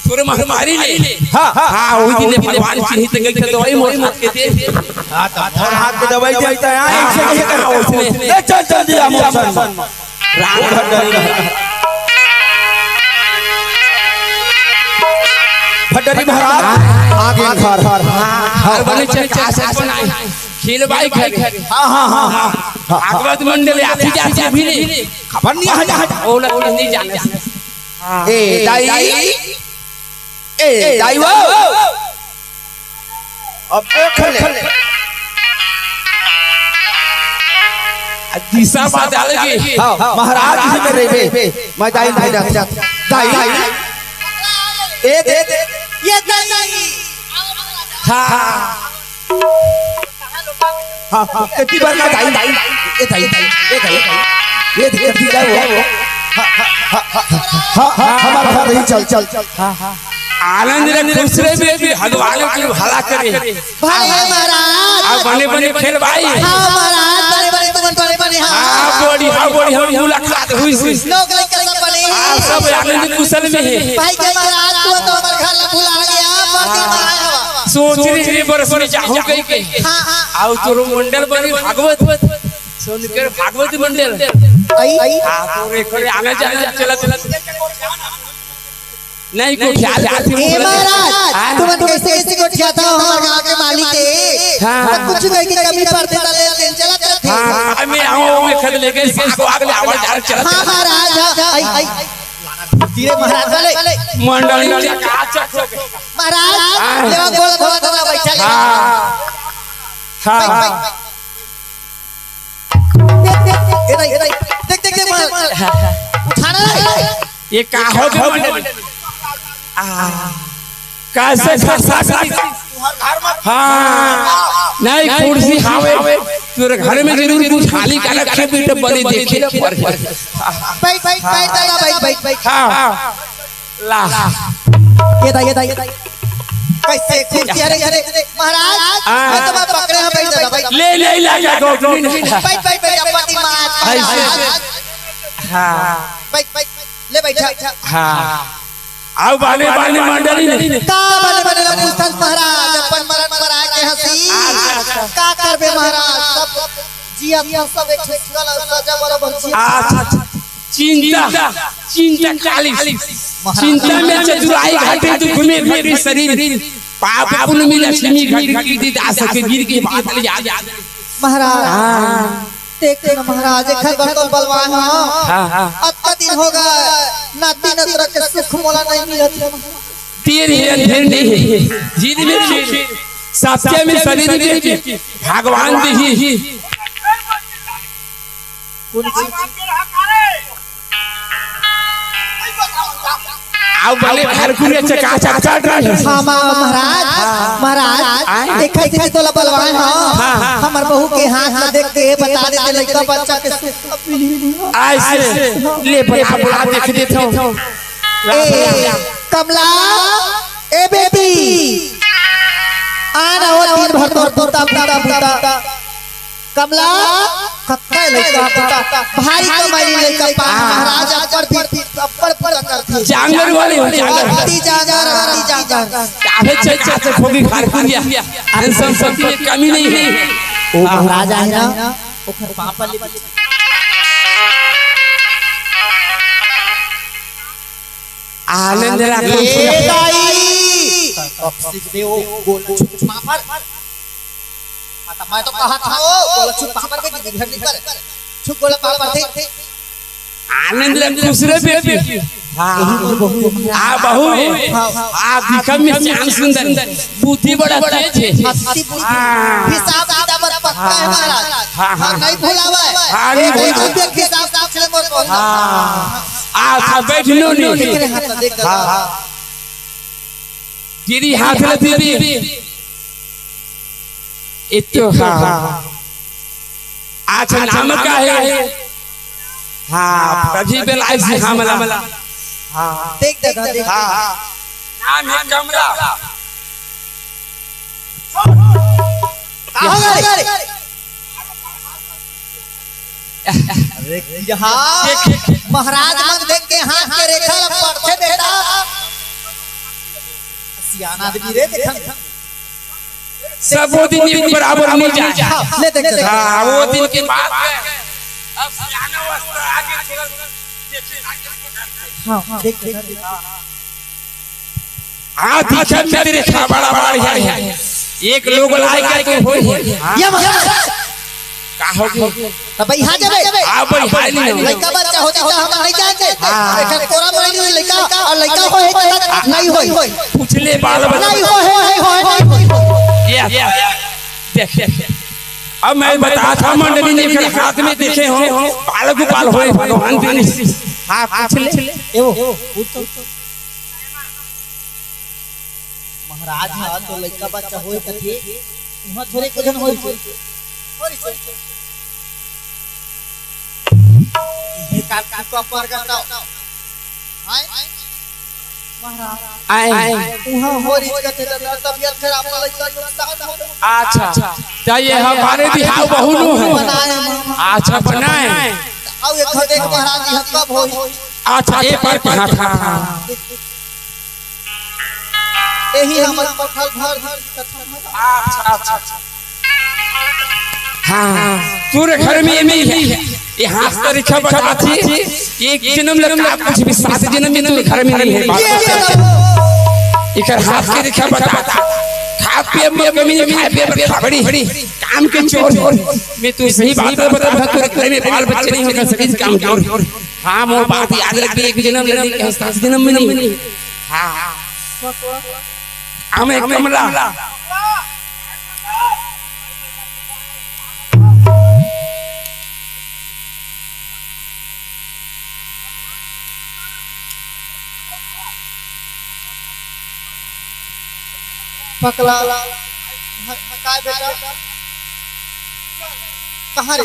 तोर महतारी ले। हाँ, हाँ। हाँ, वही दिन भगवान चिन्हित गई तो दवाई मोर हाथ के दे। हाँ, तो मोर हाथ के दवाई देता है, हाँ, हाँ, ऐसे, ऐसे हाँ, करके। उसने। ले चल, चल दिया मोर सन। राम भंडारी। भंडारी महाराज, आगे घर। हाँ, हाँ, बने चल, का से बनाए? खेल बाई घर। हाँ, हाँ, हाँ, हाँ। भागवत मंडल आती जाती भी नहीं। खबर नहीं आ जा। ओ लग नहीं जाने। ए, दाई। ए, दाई वो। अब देख ले। दिशा बदल गई। हाँ, महाराज जी में रहिबे। मैं दाई नहीं रहता। दाई। ए, दे, दे। ये दाई। हाँ। हाँ, हाँ, कति बार का दाई, दाई, ए दाई, दाई, ए दाई, दाई, ये देख, कति बार वो। हाँ, हाँ, हाँ, हमार घर नहीं, चल, चल, चल। हाँ, हाँ। आनंद रे, खुश रे, बेटी, भगवान के भला करे। भले महाराज। आ बने बने खेल बाई। हाँ महाराज, बने बने तुमन बने बने, हाँ। हाँ, बड़ी, हाँ, बड़ी, हम मुलाकात हुई सी। नौकरी करना पड़े। हाँ, सब आनंद कुशल में है। भाई के महाराज, तू तो हमारे घर ला भुला गया, मर के मराया हवा। सोच रही रे बरस में जाहूं कहीं के। हाँ, हाँ। आओ तोरो मंडल बने भागवत। सोनकर भागवत मंडल। आई, आई। हाँ, तोरे करे आने जाने चलत। नहीं, गोठिया जाती हूँ। ए महाराज, हाँ। तुमन कैसे, कैसे गोठियाथव हमर गाँव के मालिक के? हाँ। तो कुछ कहीं की कमी पड़थे त ले, ले चला करथे। हाँ, हाँ, मैं आऊँ, मैं खत लेके साग वाग ले आवा जा चला। हाँ, महाराज, हाँ, आई, आई। धीरे महाराज वाले। मंडली चकाचक हो गए। महाराज, हाँ। लेवा गोला धोला धोला बैठा ले। हाँ। हाँ। बैठ, बैठ, बैठ। देख, देख, ए दाई, ए दाई, देख, देख, देख, महाराज। उठाना नहीं। ये का हो गया मंडली? आ, कैसे फंसा कर? हाँ, नहीं, कुर्सी हावे, तोरे घर में जरूर कुछ खाली का रखे बेटा, बने देखे ना पर। बैठ, बैठ, बैठ, दादा, बैठ, बैठ, बैठ। हाँ, ला। ये दाई, ये दाई, ये दाई। कैसे कुर्सी, अरे, अरे, महाराज, हाँ। मैं तो बात पकड़े हैं, बैठ दादा, बैठ। ले, ले, ले, ले, बैठ, बैठ, बैठ, अपन दिमाग। ऐसे। हाँ। बैठ, बैठ, ले बैठा। हाँ। आओ बाने बाने मंडली ने। का बाने बाने ला पूछथस महाराज, अपन मरन मराए के हंसी। अच्छा, अच्छा। का करबे महाराज, सब जिया था सब एक ठिस गला सजा बराबर जिया। अच्छा, अच्छा। चिंता, चिंता काली। महाराज। चिंता में चतुराई घटे तो घूमे घटे शरीर। पाप पुण्य में लक्ष्मी घट घट दी दास के गिर के बात ले जा। महाराज। हाँ। देख न महाराज, एखर बर तो बलवान हो। हाँ, हाँ। अतना दिन होगे, नाती नतरा के सुख मोला नहीं मिलत हे। तेरे अंधेर नहीं है, जिंदगी में सत्य में शरीर में भी भगवान भी ही। आओ भले भरपुर चकाचक चल रहे हैं। हाँ, मा-, महाराज, महाराज, आए? देखा, देखा, तोला बलवान हो। हाँ, हाँ। हमर बहू के हाथ ला देख के बता देते, लइका बच्चा के सुख। ऐसे ले बड़ा बड़ा देख देते हो। ए, कमला, ए बेटी, आ ना हो दिन भर तोर बूता, बूता, बूता। कमला, कत्ता लइका, बूता, भारी कमाई लइका पा, महाराज अब्बड़ पीठ, अब्बड़ पूरा करथे। जांगर वाली हो, जांगर। अति जांगर, अति जांगर। काहे चल चाचा खोगी खार कुरिया। अरे संपत्ति में कमी नहीं है। ओ महाराज आए ना, ओखर पापा ले आनंद राखो। ए दाई! कब सीख दे वो गोल छुप पापड़? हाँ, त मैं तो कहा था वो, गोल छुप पापड़ के गिरहन निकल। छुप गोल पापड़ थे। आनंद ले खुश रहे बेटी। हाँ। आ बहू है। आ दिखा में श्याम सुंदर। बुद्धि बड़ा तेज है। अति बुद्धि। हाँ। हिसाब किताब बड़ा पक्का है महाराज। हाँ, हाँ। हाँ, नहीं भुलावा है। हाँ, नहीं भुलावा। एक एक हिसाब से मोर को। हाँ। आ, आ, बैठ लो, लो, लो। देख रहे हैं, देख रहे हैं। हाँ। गिरी हाथ ले दीदी। इतो हाँ। अच्छा, नाम का है? हाँ, कभी बेलायत से हमला। हाँ। देख दादा, देख। हाँ, हाँ। नाम है कमला। कहाँ गए? अरे, यहाँ देख। महाराज मन देख के हाथ के रेखा ला पढ़थे बेटा। सियान आदमी रे, देखन। सब वो दिन एक बराबर नहीं जाए। हाँ, ले देख, देख। हाँ, वो दिन के बाद में अब सियाना अवस्था आगे चल, देखे। हाँ, देख, देख, देख। हाँ, दिखत में तेरे खा बड़ा बड़ा है। एक लोग लाए के तो होई है। ये महाराज। का हो गया? तब यहाँ जबे। आ, भाई, हाय नहीं। लइका बच्चा होता तो हम नहीं जानते। हाँ। लेकिन तोरा मायने लइका और लइका को है तो नहीं होई। पूछ ले बाल बच्चा। नहीं हो, है, नहीं हो, है, नहीं हो। ये, ये, देख, देख। अब मैं बता था मंडली ने फिर हाथ में देखे हो, बाल गोपाल होए भगवान देने। हाँ, पूछ ले। ए वो, उठ तो। महाराज ह तो लइका बच्चा होए कथे, उहाँ थोरे को झन होई से। होई से। ये काल का तो परगट हो। हाय। महाराज। आए। उहाँ होई कथे त तबियत खराब हो लइका तो साथ हो। अच्छा। त ये हमारे बिहाव बहू नु है। बनाए। अच्छा, बनाए। अब एक देख महाराज जी कब होई। अच्छा, एक बार कहा था। यही हमर कोठल घर। अच्छा, अच्छा, अच्छा। हाँ, तोरे घर में ये नहीं है। ये हाथ तरीका बताथी। एक जनम ले का कुछ भी, सात जनम में तू घर में नहीं है। ये जनम। एकर हाथ के रेखा बता। खा पिए में कमी नहीं, खाए पिए में खबड़ी। काम के चोर। मैं तू सही बात बता, तोरे घर में बाल बच्चे नहीं होगा, सभी काम चोर। हाँ, मोर बात याद रख, एक जनम ले नहीं, सात जनम में नहीं। हाँ। हमें कमला। पकला। काय बेटा? कहाँ रे?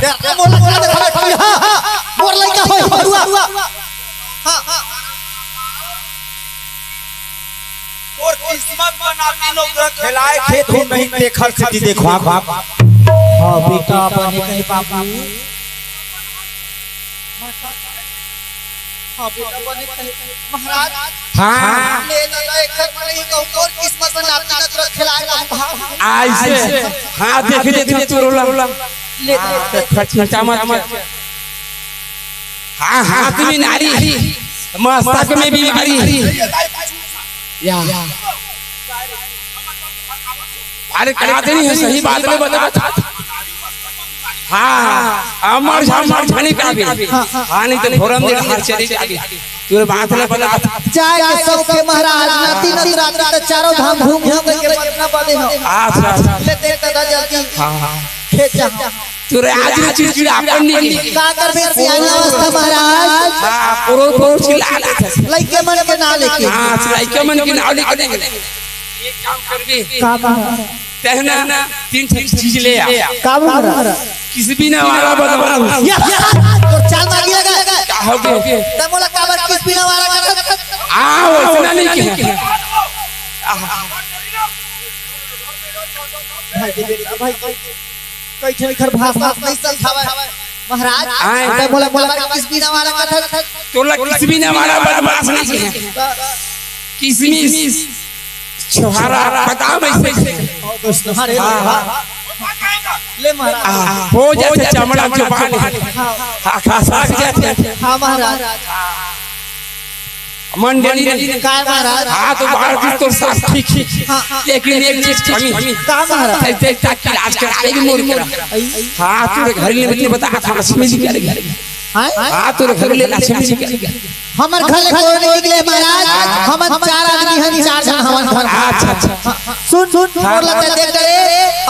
बेटा, मोर लइका देखा बेटा, हाँ, हाँ, मोर लइका होय, बरुआ। हाँ, हाँ। तोर किस्मत बनाती लोग खेलाए खेत हूँ नहीं, तेखर सेती देखो आप। हाँ बेटा, बने कहे बाबू। हाँ बेटा, बने कहे महाराज। हाँ। ले दादा, एकर माने ही कहूँ, तोर किस्मत बनाती ना तोर खेलाए बाबू। ऐसे। हाँ, देख, देख, तोर ला। ले, ले, ले। चिंता मत कर। हाँ, हाथ में नारी, मस्तक में बीमारी। या। अरे, कहा नहीं है, सही बात में बता। हाँ, अमर झमर झनी का भी। हाँ, नहीं तो फोरम दे हर चली जाबी। तोर बात ले बता। जाए के शौक के महाराज, नाती नतरात तो चारों धाम घूम घूम के कितना बदे हो। अच्छा, अच्छा। ले देख दादा जल्दी। हाँ, हाँ। खेत जा। तोरे आज ने चिड़चिड़ापन नहीं। का करबे सियान अवस्था महाराज? हाँ, करोड़ करोड़ चिल्ला लेथे। लइके मन के ना लेके। हाँ, लइके मन के ना लेके। एक काम करबे। का महाराज? तहना तीन ठे चीज ले आ। का महाराज? किसबिना वाला बदमाश। या, या, तो चाल मार दिया गया। का हो गए? तब बोला का बात किसबिना वाला का? आ, वैसना नहीं किया। भाई, भाई, भाई। कई ठन एखर भाषा नहीं समझावे। महाराज, आय। ते मोला, मोला किसबिना वाला कथस। तोला किसबिना वाला बदमाश नहीं है। किसमिस, छोहारा, बताओ वैसे। अरे, हाँ, हाँ। ले महाराज। आ, हो जाथे चमड़ा चुबान। हाँ। हाँ, खसा जाथे। हाँ महाराज। मंडली। काय महाराज? हाँ, तो बाहर की तो सब ठीक ही। हाँ, हाँ। लेकिन एक चीज कमी। का महाराज? ते, ते, ताकि इलाज करा लेगी मोर करा। हाँ, तोरे घर ले बता, बता, लक्ष्मी जी क्या लगी? हाँ? हाँ, तोरे घर ले लक्ष्मी जी क्या लगी? हमर घर ले कोई नहीं निकले महाराज, हम चार आदमी हन, चार झन हमन घर। अच्छा, अच्छा। सुन, सुन, हाँ। मोर लगे देख रे,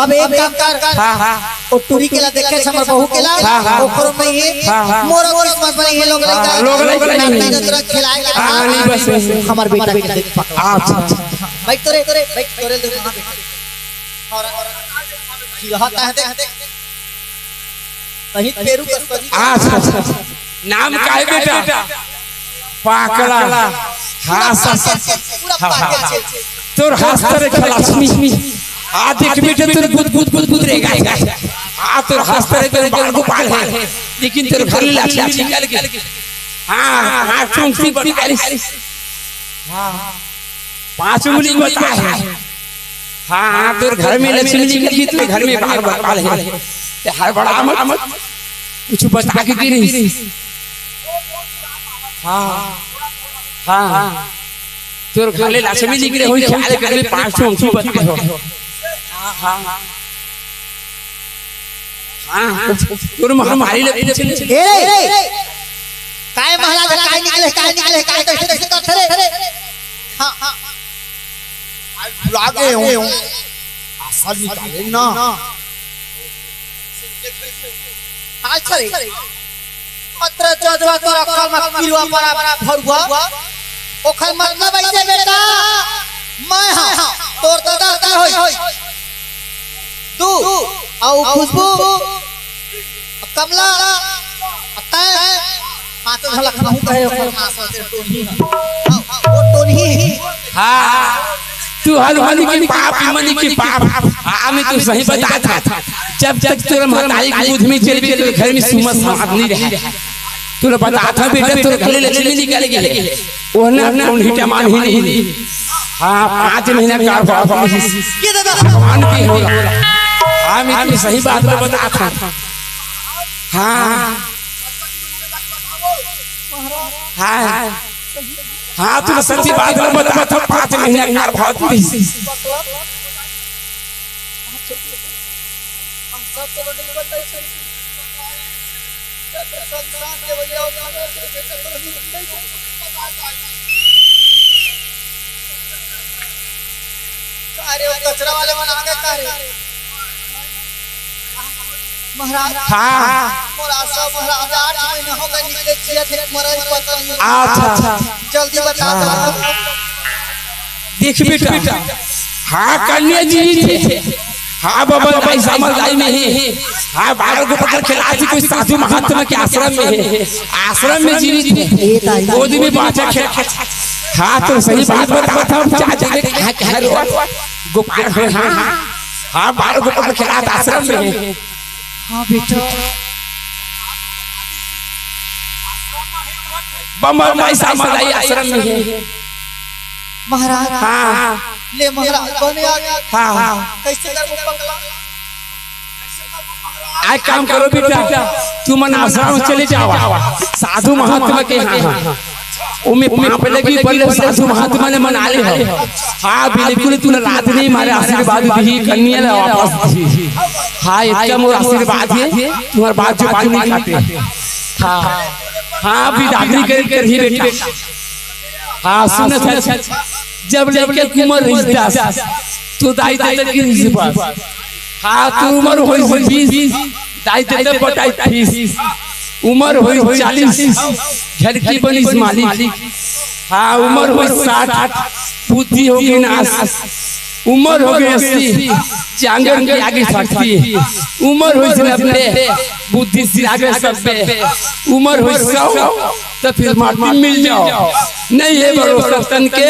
अब एक काम कर। हाँ, हाँ। ओ टूरी के ला देखे छ, हमर बहू के ला, हाँ, हाँ। ओकरो नहीं है। हाँ, हाँ। मोर किस्मत नहीं है, लोग हाँ, लइका, लोग लइका नहीं है। नतरा खिलाए के हाँ, नहीं, बस, बस। हमर बेटा के देख पकड़। अच्छा, अच्छा। बैठ तोरे, तोरे, बैठ तोरे, ले कहाँ बैठे? और खिलाता है, देख, देख। कहीं पेरू का सब्जी। अच्छा, अच्छा। नाम का है बेटा? पाकला। हाँ, हाँ, हाँ, हाँ, हाँ। तोर हस्तर एक लक्ष्मी। आ देख बेटा, तोर बुद, बुद, बुद, बुद रहेगा। आ तोर हस्तर एक गोपाल है, लेकिन तोर घर लक्ष्मी निकल गई। हाँ, हाँ, चौंकसी बड़ी। हाँ, पाँच उंगली बता है। हाँ, हाँ, तोर घर में लक्ष्मी निकल गई, तोर घर में बाल, बाल, बाल है। ते हड़बड़ा मत, मत। कुछ बता के गिरी। हाँ, हाँ, हाँ। तोर घर ले लक्ष्मी निकले होई, ख्याल कर ले, पाँच सौ अंकी बता हो। हाँ, हाँ। हाँ, हाँ। तोर महामारी ले पूछ ले। ए, ए, काय महाराज, काय निकले, काय निकले, काय कैसे, कैसे करते रे? हाँ, हाँ। आज भुला गए हो। आशा निकाले ना। अच्छा रे। अतरे जजवा तोर अक्कल मत पिलवा परा भरुआ। ओखर मतलब ऐसे बेटा, मैं हाँ, तोर दादा का होई। तू, आउ खुशबू, कमला, तैं, पाँचों झलक हमहूँ कहे, ओकर माँ सोचे टोनी। हाँ, वो टोनी। हाँ, तू हर मन की पाप, मन की पाप। हाँ, मैं तू सही बता था। जब तक तोर महतारी के दूध में चल भी, तोर घर में सुमत समाध नहीं रहे। तोला बता था बेटा, तोर घर ले लक्ष्मी निकल गई। वो ना, ना, उन्हीं का मान ही नहीं। हाँ, पाँच महीना का बाप। ये दादा। भगवान की होला। हाँ, मैं तू सही बात बता था। हाँ। हाँ, हाँ, तू सच्ची बात ल बता, तो पाँच महीना कार भाव दी। अरे, वो कचरा वाले मन आ गए का रे? महाराज, हाँ। मोर आशा महाराज, आठ महीना हो गए निकले, जियत हे, मरई पता नहीं। अच्छा, अच्छा। जल्दी बता दो। हाँ। देख बेटा, हाँ, कन्या जीवित हे। हाँ बाबा, भाई समझदारी में हे। हाँ, बाल गोपाल खिलासी कोई साधु महात्मा के आश्रम में हे। आश्रम में जीवित हे। गोदी में बाचा खेल। हाँ, तो सही बात बतावत हँव, हम जा, जा, कहाँ, कहाँ रो? गोपाल, हाँ, हाँ। हाँ, बाल गोपाल खिलासी आश्रम में हे। हाँ बेटा। बम, बम, भाई साहब, मदाई आश्रम में हे। महाराज। हाँ। ले महाराज, बने आ गए। हाँ, हाँ। कैसे करबो पगला? एक काम करो बेटा, तुमन आश्रम चले जावा, साधु महात्मा के यहाँ। ओमे पाप लगी, पहले साधु महात्मा ले मना ले हो। हाँ, बिल्कुल, तू लात नहीं मारे, आशीर्वाद दिही, कन्या ला वापस दिही। हाँ, इतना मोर आशीर्वाद हे, तुम्हार बात जो बात नहीं काटे। हाँ, हाँ, बिदागरी कर, करही बेटा। हाँ, सुन, जब लइका के उमर रहिस दस, तो दाई ददा के रहिस बस। हाँ, तो उमर होइस बीस, दाई ददा पटाई फीस। उमर होइस चालीस, घर की बनिस मालिक। हाँ, उमर होइस साठ, बुद्धि होगे नास। उमर होगे अस्सी, जांगर के आगे शक्ति। उमर होइस नब्बे, बुद्धि सिरागे सब्बे। उमर होइस सौ, त फिर माटी मिल जाओ। नहीं हे भरोसा तन के,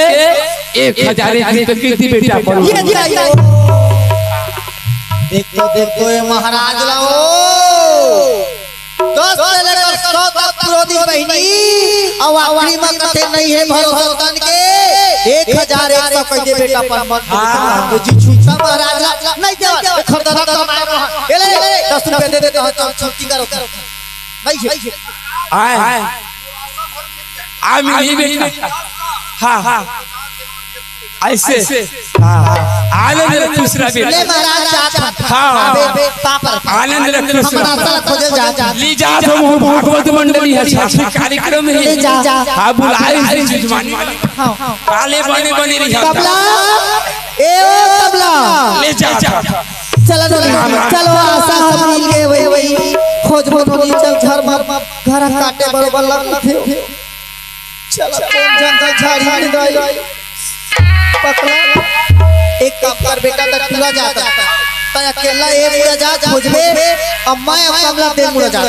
एक हजार एक रुपये कीर्ति बेटा बनो। ये दिया, ये। देख तो, देख तो ये महाराज ला ओ। दस से लेकर सौ तक पुरो दिन बहिनी, अउ आखिरी में कथे नहीं हे भरोसा तन के, एक हजार एक सौ कह दे बेटा अपन मन। हाँ। तो जी छुच्छा महाराज ला, नहीं देवा, खरदना तो मारो। ए ले, दस रुपये दे देते हैं, चल छुट्टी करो। नहीं हे। आय। आ मिली बेटा। हाँ, हाँ। ऐसे। हाँ, हाँ। आनंद रख दूसरा बेटा। ले महाराज, जा, जा। हाँ। बे, बे, पापड़। आनंद रख दूसरा। हम रास्ता खोजे जा, जा। ले जा, तो मोर भागवत मंडली हे, साक्षी कार्यक्रम हे। ले जा, जा। हाँ, बुलाए हे जजमान। हाँ, हाँ। काले बने बने रही। तबला, ए ओ तबला। ले जा, जा। चलो नोनी, चलो, आशा हम मिल गए, वही, वही। खोजबो नोनी, चल घर मत, घर काटे बरोबर लग थे। चलो, कौन जानता झाड़ी में दाई। पकड़ा। एक काम कर बेटा, तक पूरा जाता। तय अकेला एक पूरा जा, खोजबे, अब मैं अब कमला दे मुड़ा जा।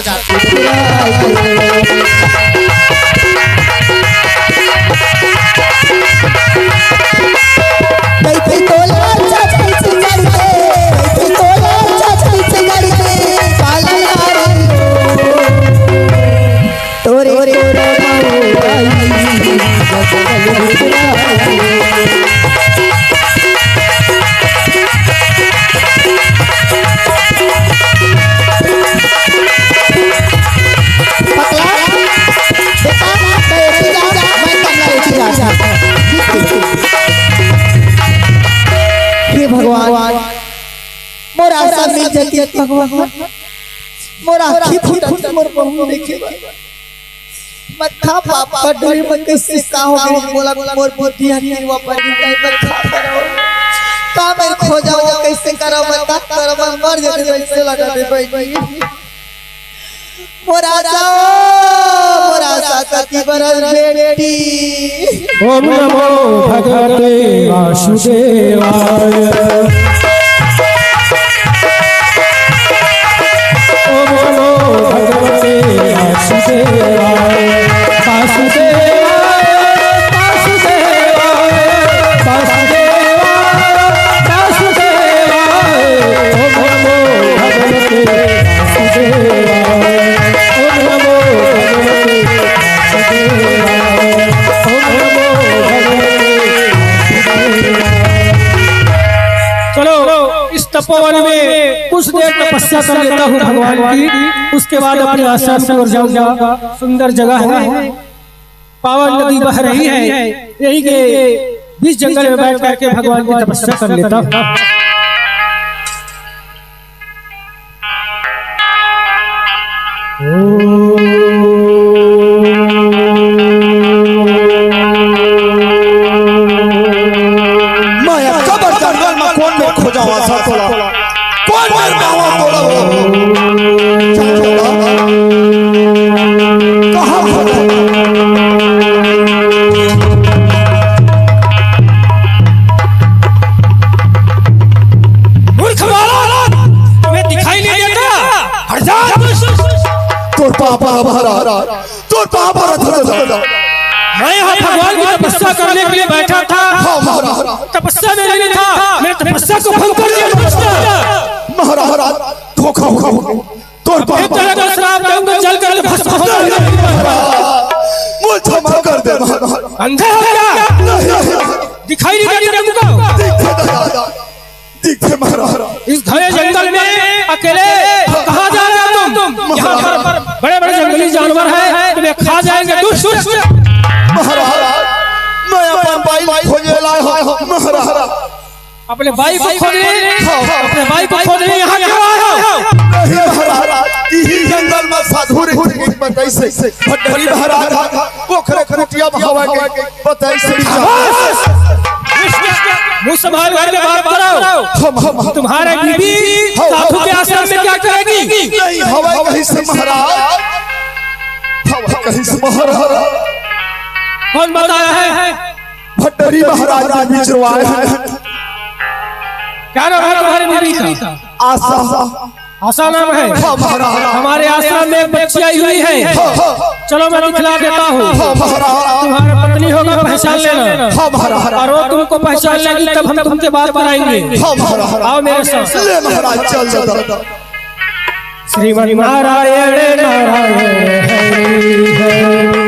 कैसे तोला चाची चिंगारी के, कैसे तोला चाची चिंगारी के, काला यार। तोरे, तोरे हे भगवान, मोर आशा मिल जाती भगवान, मोर आँखी फूटत, मोर बहू देखे। मैं का पाप कर डरी, मैं कैसे का हो गई, मोला, मोर बुद्धि हकीवा बनी गई, मैं का करो, का मैं खोजा, वो कैसे करो, मैं का करो, मैं मर जाते, वैसे लगा दे बहनी। मोर आशा, मोर आशा सती बरस बेटी। ओम नमो भगवते वासुदेवाय। ओम नमो भगवते वासुदेवाय। वासुदेवाय, वासुदेवाय, वासुदेवाय, वासुदेवाय। ओम नमो भगवते वासुदेवाय। ओम नमो भगवते वासुदेवाय। ओम नमो भगवते वासुदेवाय। चलो, इस तपोवन में कुछ देर तपस्या कर लेता हूँ भगवान की, उसके बाद अपने आश्रम की ओर जाऊंगा। सुंदर जगह है। पावन नदी बह रही है, यहीं के बीच जंगल में बैठ करके भगवान की तपस्या कर लेता हूँ। मैं कबर जंगल में कोन मेर खोजावँव सा तोला? कोन मेर पावँव तोला वो? कहाँ खोजावँव? मूर्ख बालक, तुम्हें दिखाई नहीं देता? हट जा। तोर पाँव परँव महाराज, तोर पाँव परँव, हट जा। मैं यहाँ भगवान की तपस्या करने के लिए बैठा था। हाँ महाराज। तपस्या में लीन था, मैंने तपस्या को भंग कर दिया। महाराज, धोखा हुआ। तोर पाँव परँव। तरह का श्राप दूंगा, जल करके भस्म हो जाएगा। मुझे क्षमा कर दे महाराज। अंधे हो क्या? नहीं। दिखाई नहीं देता तुमको? दिखथे दादा, दिखथे महाराज। इस घने जंगल में अकेले कहाँ जा रहे हो तुम? यहाँ पर बड़े-बड़े जंगली जानवर हैं, तुम्हें खा जाएंगे। दुष्ट, दुष्ट। महाराज, मैं अपन बाई खोजे लाए हँव महाराज। अपने बाई को खोजने, हाँ। अपने बाई को खोजने यहाँ क्यों आए हो? नहीं महाराज, इही जंगल में साधु रहिथे, बताइस हे भंडारी महाराज, ओकरे कुटिया में हवा के बताइस हे। बस! मुँह संभाल करके बात कराओ। हम, हम, हम। तुम्हारी बीबी हाँ, हाँ, साधु के हाँ। आश्रम में क्या करेगी? नहीं, हवा कहिस हे महाराज, हवा कहिस हे महाराज। कौन बताया है? भंडारी महाराज के बीच में आए हैं। क्या नाम है तुम्हारी बीबी का? आशा। आशा नाम है? हाँ, महाराज। हमारे आश्रम में एक बच्ची आई हुई है। हाँ, हाँ। चलो, मैं दिखला देता हूँ। हाँ, महाराज। तुम्हारी पत्नी होगी, पहचान लेना। हाँ, महाराज। और वो तुमको पहचान लेगी, तब हम तुमसे बात कराएंगे। हाँ, महाराज। आओ मेरे साथ। ले, महाराज, चल, चल, चल। श्रीमन नारायण नारायण हरि हरि।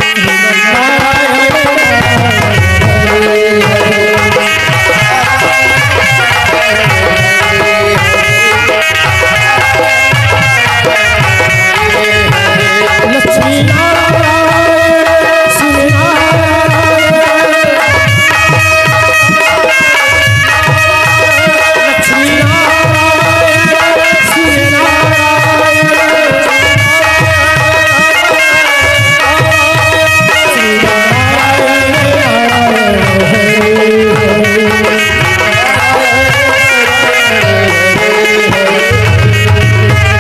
लक्ष्मी नारायण श्री नारायण।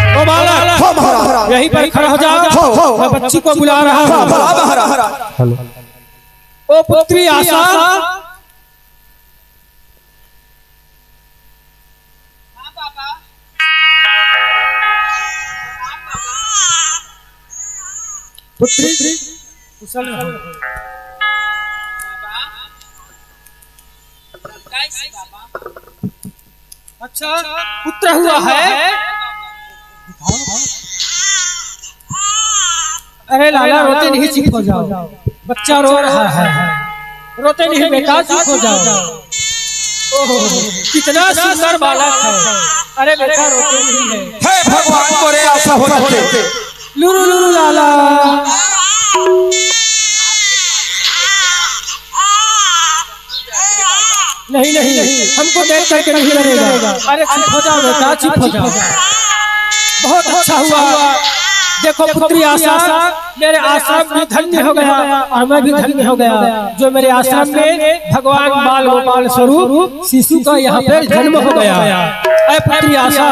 ओ बालक, हाँ, महाराज। यहीं पर खड़ा हो जाओ। हाँ, हाँ, हाँ। मैं बच्ची को बुला रहा हूँ। हाँ, हाँ, महाराज। हेलो। ओ पुत्री आशा। पुत्री, कुशल रहो। अच्छा, पुत्र हुआ है? अरे लाला, रोते नहीं, चुप हो जाओ, बच्चा रो रहा है। रोते नहीं बेटा, चुप हो जाओ। ओहो, कितना सुंदर बालक है। अरे बेटा, रोते नहीं है। हे भगवान, मोरे आशा होना थे। लुरु लुरु लाला। नहीं, नहीं, हमको देख करके नहीं डरेगा। अरे चुप हो जाओ बेटा, चुप हो जाओ। बहुत अच्छा हुआ। देखो पुत्री आशा, मेरे आश्रम भी धन्य हो गया और मैं भी धन्य हो गया, जो मेरे आश्रम में भगवान बाल गोपाल स्वरूप शिशु का यहाँ पर जन्म हो गया। ऐ पुत्री आशा,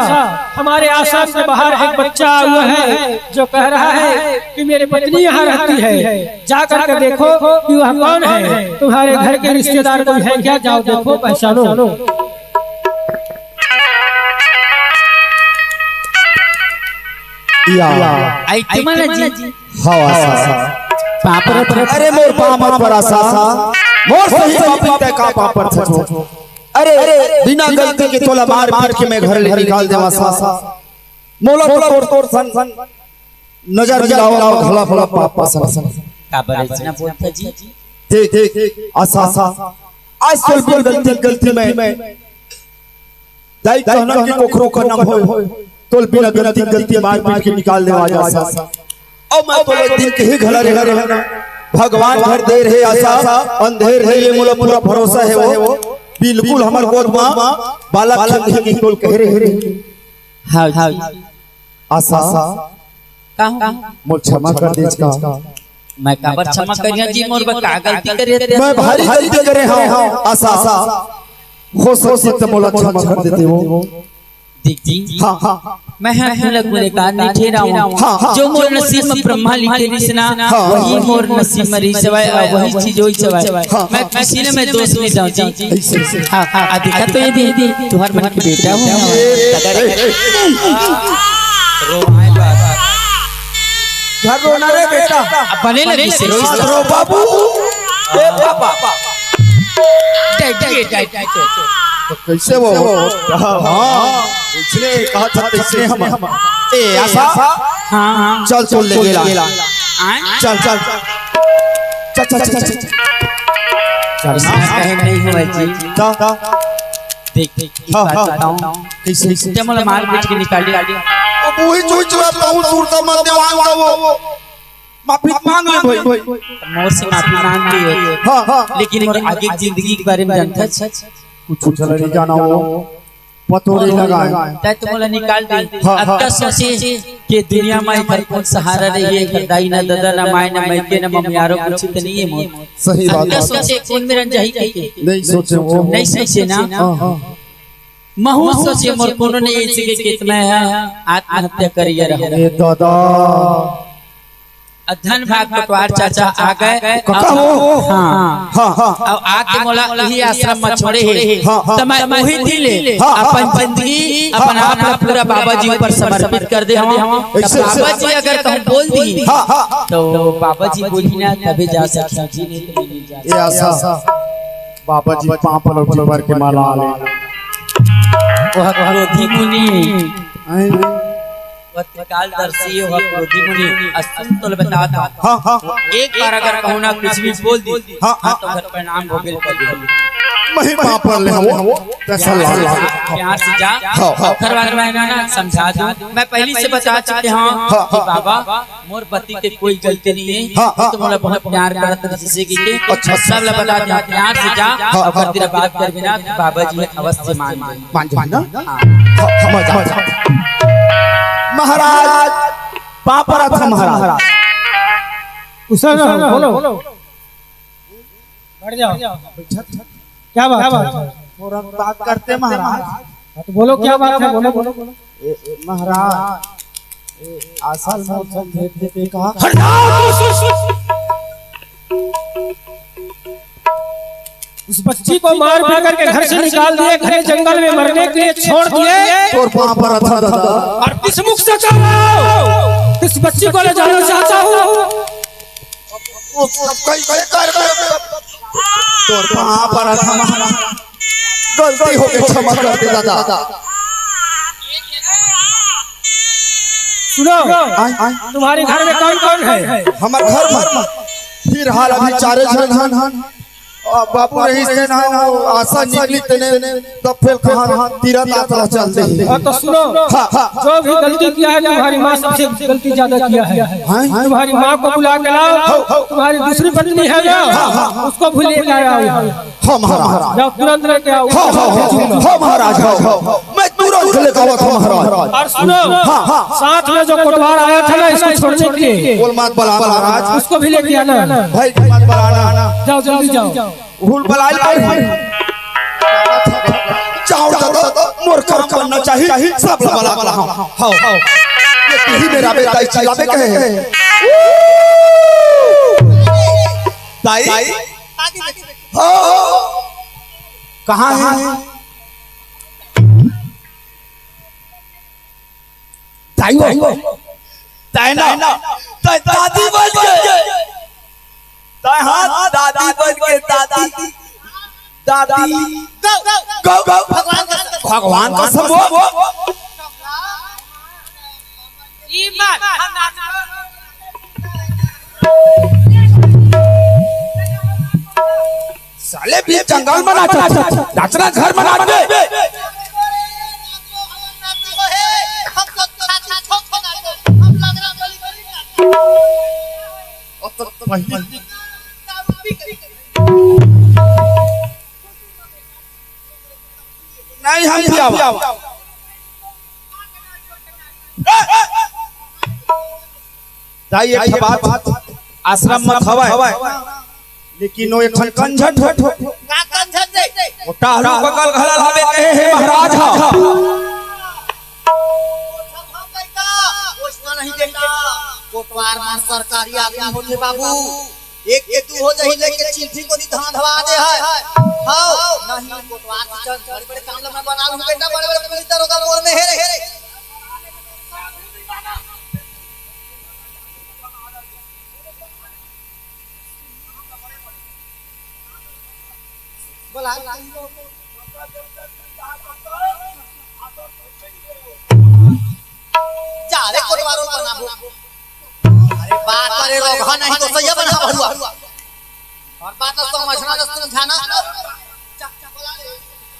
हमारे आश्रम के बाहर एक बच्चा हुआ है जो कह रहा है कि मेरी पत्नी यहाँ रहती है, जा करके देखो कि वह कौन है, तुम्हारे घर के रिश्तेदार कोई है क्या, जाओ देखो पहचानो। या। आई तुम्हारा जी। हाँ, आशा। पाँव परत हँव। अरे मोर पाँव मत पर आशा। मोर सही पापी तैं का पाँव परथस? अरे बिना गलती के तोला मार पीट के मैं घर ले निकाल देवँव आशा। मोला तो तोर, तोर सन नजर मिलावँव, घला घला पाँव परथँव। काबर अइसना बोलथस जी? देख, देख, आशा, आशा। आज तोर बिन गलती, गलती में दाई कहना कि कोखरो का नाम होय, तोल बिना गलती, गलती मार पीट के निकाल देवँव आशा। अब मैं तोला एक दिन कहे घला रहे, रहे ना। भगवान घर देर हे आसा, अंधेर नइ हे, मोला पूरा भरोसा हे वो। बिल्कुल हमर गोद म बालक खेलही कहिके कहे रहे। हाँ, हाँ। आसा, का हो? मोर क्षमा कर देस का। मैं काबर क्षमा करिया जी, मोर बर का गलती करे हस? मैं भारी गलती करे हंव, आसा। हो सकही त मोला क्षमा कर देते वो। देख जी, हाँ, हाँ। मैं हा तोला गुनहगार नइ ठहरावंव। हाँ, हाँ। जो मोर नसीब म ब्रह्मा लिखे रिहिस ना, हाँ, वही हाँ। मोर नसीब म रिहिस हवय, अउ वही चीज होइस हवय। हाँ, मैं हाँ। किसी ल मैं दोष नइ दंव जी। ऐसे, ऐसे। हाँ, हाँ। आ देखा तो ये दीदी, तुंहर मन के बेटा हो। ए, ए, ए, ए। घर रोना रे बेटा। अब बने लगी से रोइस। रो बाबू। ए बाबा। डे, डे, डे, डे। तो कैसे वो? हाँ, इसने कहा था, इसने हम। ए, आसा? हाँ, हाँ। चल, चल, ले गेला। आय? चल, चल। चल, चल, चल, चल। चल, इसमें ना। कहीं नहीं हुआ जी। ता, ता। देख, देख, एक हाँ, बात हाँ। बताऊं? कैसे, कैसे? जब मोला मार पीट के निकाल दिया। अब वही चोरी चुरा बताऊं, सुरता मत देवान का वो। माफी मांग ले भाई। मोर से माफी मांग लियो। हाँ, हाँ। लेकिन मोर आगे के जिंदगी के बारे में जानथस? कुछ चला नहीं जाना वो। पतोरी लगाए। तै तो मोला निकाल दे। हाँ, अब हाँ। तैं सोचे कि दुनिया में एकर कौन सहारा रही है, एकर दाई ना, दादा ना, माय ना, मायके ना, मम्मी यारो कुछ तो नहीं है मोर। सही बात अब तैं है। सोचे कौन मेर जाही कहिके। नहीं सोचे वो। नहीं सोचे ना। हाँ, हाँ। महू सोचे मोर कोनो नहीं ऐसे के कितना है आत्महत्या करिए रहो। ए दादा। अउ धन भाग पटवार चाचा आ गए। काका हो? हाँ। हाँ, हाँ। अउ आके मोला इही आश्रम म छोड़े हे। हाँ, हाँ। त मैं उही दिन ले हाँ, हाँ। अपन जिंदगी, हाँ, अपन हाँ। आप ला पूरा बाबा जी ऊपर समर्पित कर दे हवं। त ऐसे, ऐसे। बाबा जी अगर कहूँ बोल दी, हाँ, हाँ। त बाबा जी बोलही ना, तभे जा सकथंव जी, नहीं तो नहीं जा सकथंव। ए आसा, बाबा जी पाँव पलौटी भर के माला ले। वह क्रोधी मुनि। हैं? वह त्रिकालदर्शी, वह क्रोधी मुनि। अस्तु तोला बतात हंव। हाँ, हाँ। एक बार अगर कहूँ ना कुछ भी बोल दी, हाँ, हाँ। तो घर प्रणाम हो गेल कर दे। मैं ही पाँव पर ले हवं, वो कैसा लाल लाल। प्यार से जा। हाँ, हाँ। घर वाले मैं ना समझा दूँ। मैं पहले से बता चुके हंव हाँ, कि हाँ। बाबा, मोर पति के कोई गलती नहीं है। हाँ, हाँ, तो मोला बहुत प्यार करत रहिस हे कहिके। अच्छा, अच्छा। सब ला बता दिया, प्यार से जा हाँ, अउ हाँ। घर तेरा बात कर बिना, बाबा जी अवश्य मान जाही। मान जाही ना? हाँ। हाँ, हाँ, मजा, मजा। महाराज, पाँव परत हंव महाराज। कुशल रहो, बोलो। बैठ जाओ। क्या बात है? थोड़ा बात करते महाराज। हाँ, तो बोलो, क्या बात है? बोलो, बोलो, बोलो। ए, ए, महाराज, ए, आसा ल मोर संग भेंट दे के कहा। हट जाओ! उस बच्ची को मार पीट करके घर से निकाल दिए, घने जंगल में मरने के लिए छोड़ दिए। तोर पाँव परत हंव दादा। और किस मुख से कह रहे हो? इस बच्ची को ले जाना चाहता हूँ। वो सब कहीं गए कर दे। तोर पाँव परत हंव महाराज। गलती हो गई, क्षमा कर दे दादा। सुनो, आय, आय। तुम्हारे घर में कौन कौन है? हमर घर में फिलहाल अभी चारे झन हन। आ, बाबू रहिस तेन ह, वो आसा निकलिस तेने, तब फेर कहाँ तीरथ यात्रा चल दे। हाँ, तो सुनो, हाँ, हाँ। जो भी गलती किया है, तुम्हारी माँ सबसे गलती ज्यादा किया है। हाँ? तुम्हारी माँ को बुला के लाओ, हाँ, हाँ। तुम्हारी दूसरी पत्नी है ना, हाँ, हाँ, हाँ। उसको भी लेके आओ यहाँ। हाँ, महाराज। जाओ, तुरंत लेके आओ। हाँ, हाँ, हाँ, हाँ, महाराज, हाँ, हाँ। मैं तुरंत लेके आवत हंव महाराज। और सुनो, हाँ, हाँ। साथ में जो कोटवार आया था ना, इसको छोड़ने के लिए, बोल मत बला महाराज। उसको भी लेके आना। भाई, मत बलाना। जाओ, जल्दी जाओ। भूल बलाइल पर जाओ दादा, मोर काम बनना चाहिए, सब ला बला, बला, हाँ, हाँ, हाँ। ये तू ही मेरा बेटा, इस चिल्ला पे कहे। दाई, हाँ, कहाँ है? दाई हो। दाई ना। दाई दादी बन के। दाई हाँ, दादी बन के, दादी। दादी। गौ, गौ, गौ। भगवान कसम। भगवान कसम वो। ई मत। साले भी जंगल में नाचत, नाचना घर में नाच दे। जाई एक बात, आश्रम मत हवय, लेकिन वो एक ठन कंझट हो। का कंझट रे? वो टालू बगल घला लावे कहे हे महाराज हा। वो सब हम लइका, वो इसका नहीं देखता। कोटवार में सरकारी आदमी होथे बाबू। एक के दू हो जाही लेके चिल्फी को नहीं धांधवा दे है। हाव, नहीं कोटवार के चल, बड़े बड़े काम ला मैं बना लूं बेटा, बड़े बड़े पुलिस दरोगा मोर में हे रे। बोला, जा रे कोटवार बनाबो। अरे बात करे रोगहा नहीं तो सही बना भरुआ। और बात तो समझना न समझाना।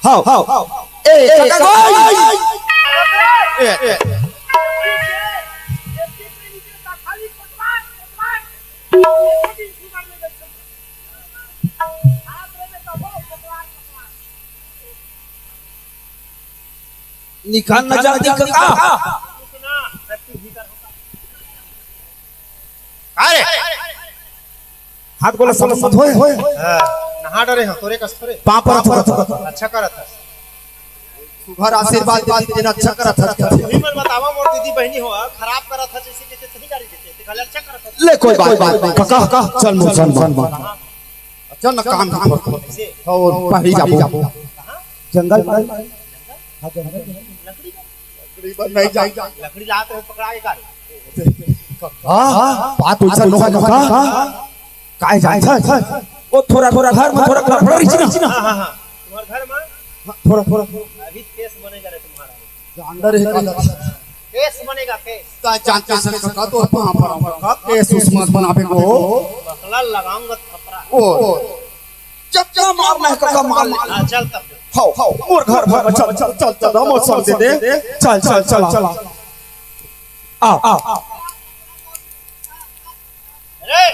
हाव, हाव। ए, काका, ए, ए। निकाल ना जल्दी काका। अरे हाथ गोला सब मत होए। हाँ, नहा डरे हो, तोरे कस तोरे। पाँव परत हो। अच्छा करत है। सुघर आशीर्वाद दे दीजिए ना, अच्छा करत है। तुही मन बतावा मोर दीदी बहनी हो, खराब करत है जैसे जैसे सही गाड़ी देते, ते खाली अच्छा करत है। ले कोई बात, बात नहीं। काका, चल मोर, चल मोर। चल ना काम की फोड़। कैसे? और पहली जाबो। कहाँ? जंगल में। हाँ, जंगल में। लकड़ी का? लकड़ी पर नहीं जा। लकड़ी लात रहे पकड़ा के का रे? हाँ, बात वैसा नोहा काका। काय जाय था? वो थोड़ा, थोड़ा घर में थोड़ा लफड़ा रही ना। हाँ, हाँ, हाँ। तुम्हारे घर में? हाँ, थोड़ा, थोड़ा। अभी केस बनेगा रे तुम्हारा। जानदार है काका। केस बनेगा, केस। ता जानते सन काका तो पाँव पड़ाऊंगा काका, केस उस मत बनावे को। बकला लगाऊंगा थपरा। ओ। चक्का मारना है काका, मार ले। हाँ, चल तब। हाव, हाव, मोर घर भर में चल, चल, चल, चल, मोर सब दे दे। चल, चल, चल, चल। आ, आ। अरे,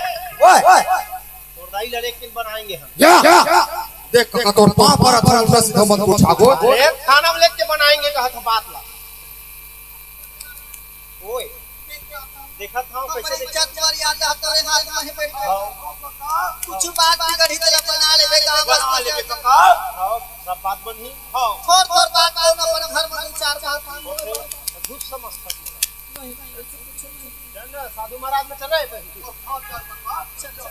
ओए। तोर दाई लड़े के दिन बनाएंगे हम। या, या। देख काका, तोर पाँव परत हन, उल्टा सीधा मत पूछा गो। अरे, थाना में लेके बनाएंगे, कहा था बात ला। ओए, देखत हव कैसे हमारे देख- इज्जत पर याद है, तोरे हाथ में ही बैठ गए। हाँ। कुछ बात बिगड़ी तो बना लेबे, गाँव बना बस्ती लेबे के। काका। हाँ, सब बात बनही। हाँ। छोड़ तोर बात, कौन अपन घर में दू चार बात। ओके, तो झूठ समझ सकते हैं। नहीं, नहीं, ऐसे कुछ नहीं। चल ना, साधु महाराज में चल रहे हैं। हाँ, चल, चल, चल, चल।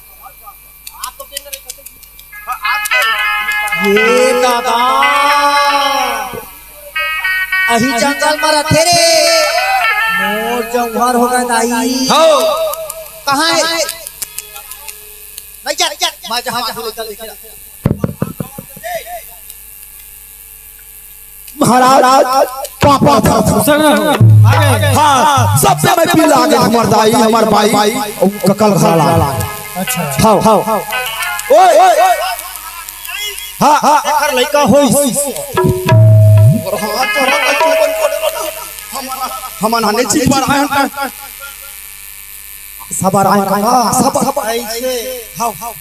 ये दादा, अही जंगल में रथे रे। मोर जौहर हो गए दाई। हो। कहाँ है? नहीं जा, नहीं जा। मैं जहाँ जाऊँ, चल, चल। महाराज, पापा था। सगरा हो। हाँ, सबसे मैं पिला के हमार दाई, हमार भाई, ककल खाला। अच्छा। हाँ, हाँ। ओए, ओए, ओए। हाँ, हाँ। एकर लइका होइस। हमन आने चीज पर आए हैं। सबर आए काका, सबर। ऐसे। हाँ, हाँ।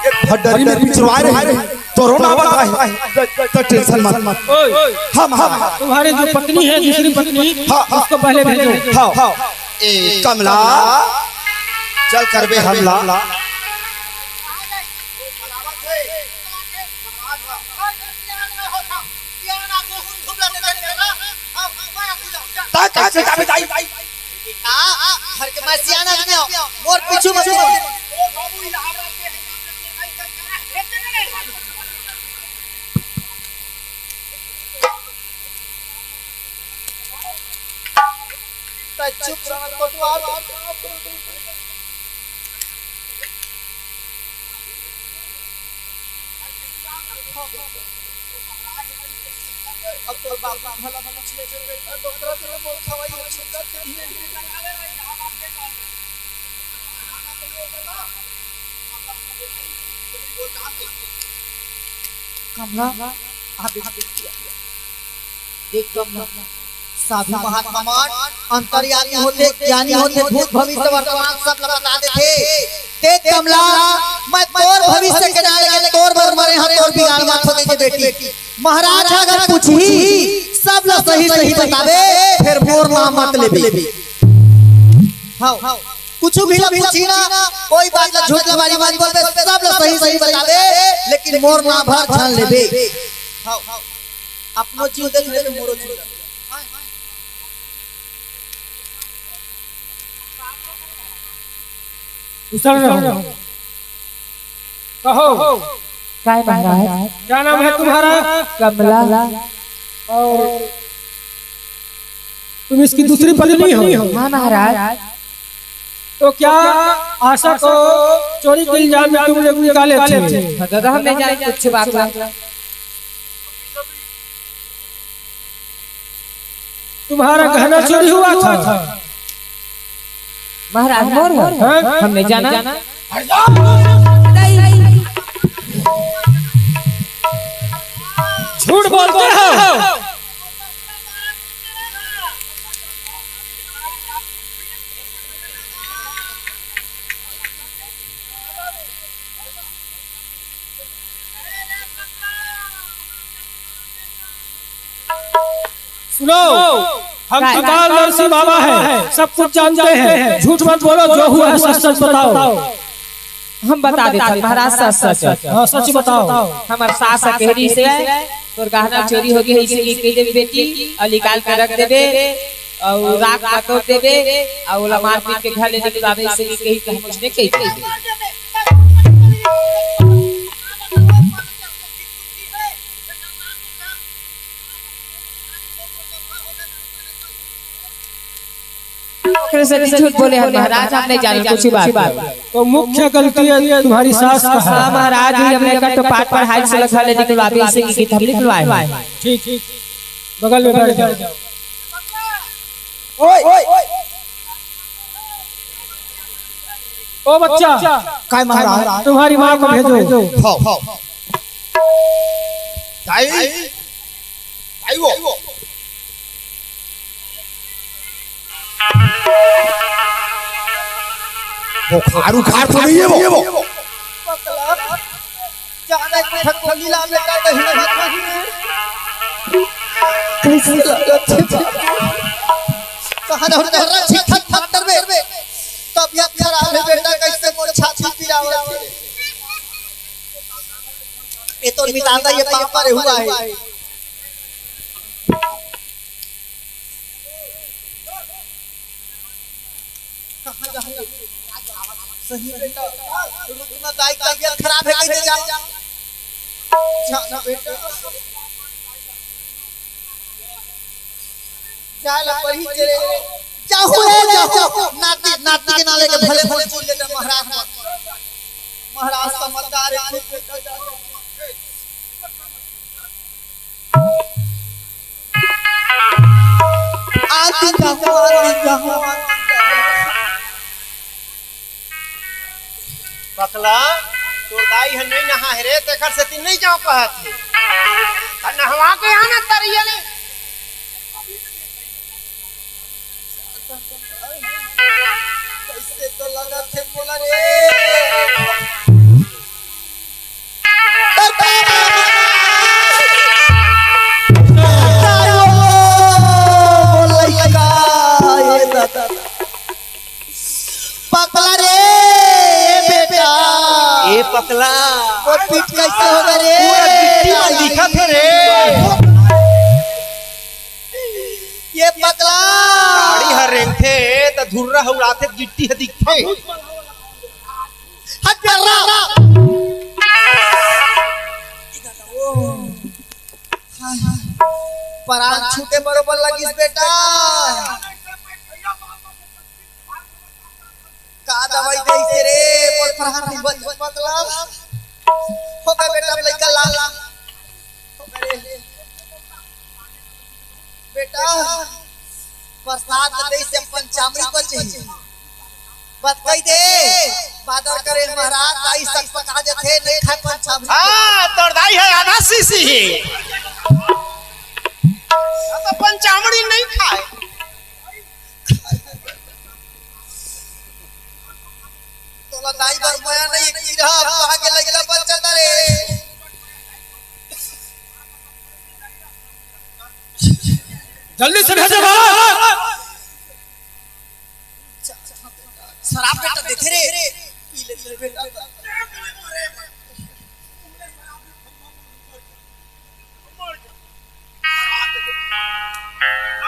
ये भड्डरी में पिछवाए रहे, तोरो ना बताए। तो टेंशन मत। ओए, हम, हम। तुम्हारी जो पत्नी है, दूसरी पत्नी, हाँ, हाँ। उसको पहले भेजो। हाँ, हाँ। ए, कमला, चल करबे हमला। ता कैसे जाबे दाई? आ, आ, घर के मैं सियान आदमी हूँ, मोर पीछू में घूम। ता चुप रह, कोटवार। अब तोर बाप भला मनुष्य ले चल गई, डॉक्टर के मोर खवाई हो, छुट्टा के धीरे धीरे। कमला, आ देख, देख कमला, साधु महात्मा मन अंतर्यामी होथे, ज्ञानी होथे, भूत भविष्य वर्तमान सब ला बता देथे। देख कमला, मैं तोर भविष्य के ना लेके तोर बर मरे हंव, तोर बिगाड़ मत होगे बेटी। महाराज ह अगर पूछही, सब ला सही सही बताबे, फेर मोर नाम मत लेबे। हव, कुछु भी ला पूछही ना, कोई बात ला, झूठ ला, बाजी मत बोलबे, सब ला सही सही बताबे, लेकिन मोर नाम भर झन लेबे। हव, अपनो जीव देख लेबे, मोरो जीव। कुशल रहो। कहो। काय महाराज? क्या नाम है तुम्हारा? कमला। और तुम इसकी दूसरी पत्नी हो? हाँ महाराज। तो क्या आशा को चोरी के इल्जाम में तुम लोग निकाले थे? हाँ दादा, हम नहीं जाने कुछ बात ला। तुम्हारा गहना चोरी हुआ था। महाराज, मोर है? हाँ? हमने जाना। झूठ बोलते हो। सुनो, हम काय? कपाल नरसिंह बाबा हैं, सब कुछ जानते हैं। झूठ मत बोलो, जो हुआ है सच सच बताओ। हम बता देथन महाराज, सच सच। हाँ, सच बताओ। हमर सास ह कहे रिहिसे, तोर गहना चोरी हो गे हे, इसे कि कहि देबे बेटी, अउ निकाल के रख देबे, अउ राख बटोर देबे, अउ ओला मारपीट के घर ले निकलवाबे, इसे कि कहि के हम उसने कहि देबे। ओकरे से झूठ बोले हन महाराज, हम नहीं जाने कुछ बात। तो मुख्य गलती है तुम्हारी सास का है। हाँ महाराज, हमने कटपाट पर हाथ से लगा ले निकलवाबे, इसे कि हम निकलवाए हैं। ठीक, ठीक, बगल में बैठ जाओ। ओए, ओ बच्चा, काय महाराज? तुम्हारी माँ को भेजो। हाव, हाव। दाई, दाई वो। बुखार उखार तो नहीं है वो? पकला, जाने खटोली ला बेटा, नहीं लगा था। कैसे लगा था? कहाँ ना होता है, ठीक ठाक डॉक्टर में। तबियत खराब है बेटा, कैसे मोर छाती पिरावत है। ये तो मिटाता, ये पापा रे हुआ है। कहाँ जा रहे? सही बेटा, रुकना दाई, तबियत खराब है, कहीं जा। जाना बेटा। जाए ला पड़ी तेरे। जाहू रे, जाहू। नाती, नाती के ना लेके भले भले चुन लेते महाराज। महाराज समझदार है, खुद बेटा जाए। आती जाहू, आती जाहू। पकला, तोर दाई ह नइ नहा हे रे, तेखर सेती नइ जांव कहत हे। त नहवा के आना तरिया ले। कइसे तो लगत हे मोला रे। पकला रे, ए बेटा। ए पकला। मोर पीठ कइसे होगे रे? पूरा गिट्टी में दिखत हे रे। ए पकला। गाड़ी ह रेंगथे त धुर्रा ह उड़ाथे, गिट्टी ह दिखथे। हट बेर्रा। परान छूटे बरोबर लगिस बेटा। का दवाई देइसे रे, मोर परान बच पकला। होगे बेटा, अब लइका ला। होगे रे। बेटा, बरसात देइसे पंचामृत बचे। बत कहि दे, बादर करे महाराज, दाई सक पका देथे, नइ खाय पंचामृत। हाँ, तोर दाई हे आधा शीशी ही। अब अपन चामड़ी नहीं खाए। तोला दाई बर मया नहीं, कीड़ा अब कहाँ के लइका बच जाता रे। जल्दी से भेजो बाहर। शराब बेटा देथे रे, पी लेथे रे बेटा।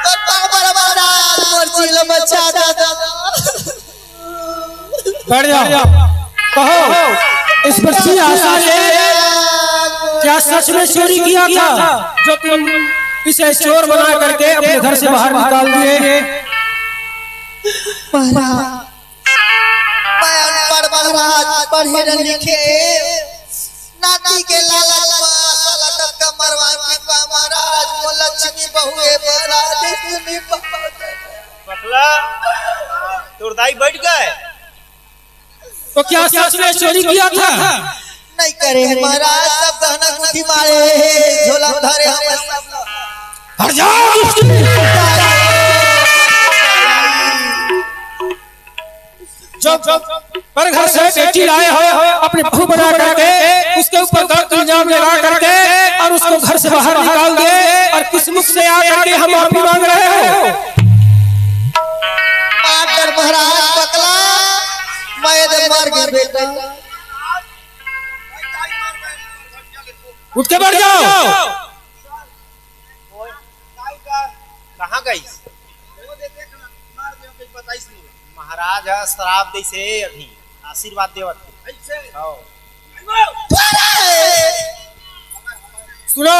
बताओ बड़ा महाराज, मोर जिला में चाहता था। बैठ जाओ। कहो, इस बच्ची आशा ने क्या सच में चोरी किया था, जो तुम इसे चोर बना करके अपने घर से बाहर निकाल दिए? महाराज, मैं अनपढ़ महाराज, पढ़े न लिखे, नाती के लालच में साला टक्का मरवा के पा महाराज, वो लक्ष्मी बहू है महाराज, सुनी बात। पकला, तोर दाई बैठ गए। तो क्या सच में चोरी किया था? नहीं करे है महाराज, सब गहना गुठी मारे है, झोला धरे हम सब। हट जाओ। जो पर घर से बेटी लाए हो, अपनी बहू बना करके उसके ऊपर गलत इल्जाम लगा करके और उसको घर से बाहर निकाल दिए और किस मुख से आ करके हम माफी मांग रहे हो? मार डर महाराज पकला, मैं तो मर गया बेटा। उठ के बैठ जाओ। कहाँ गई? महाराज ह श्राप देसे अभी, आशीर्वाद देवत हे। हाँ। सुनो,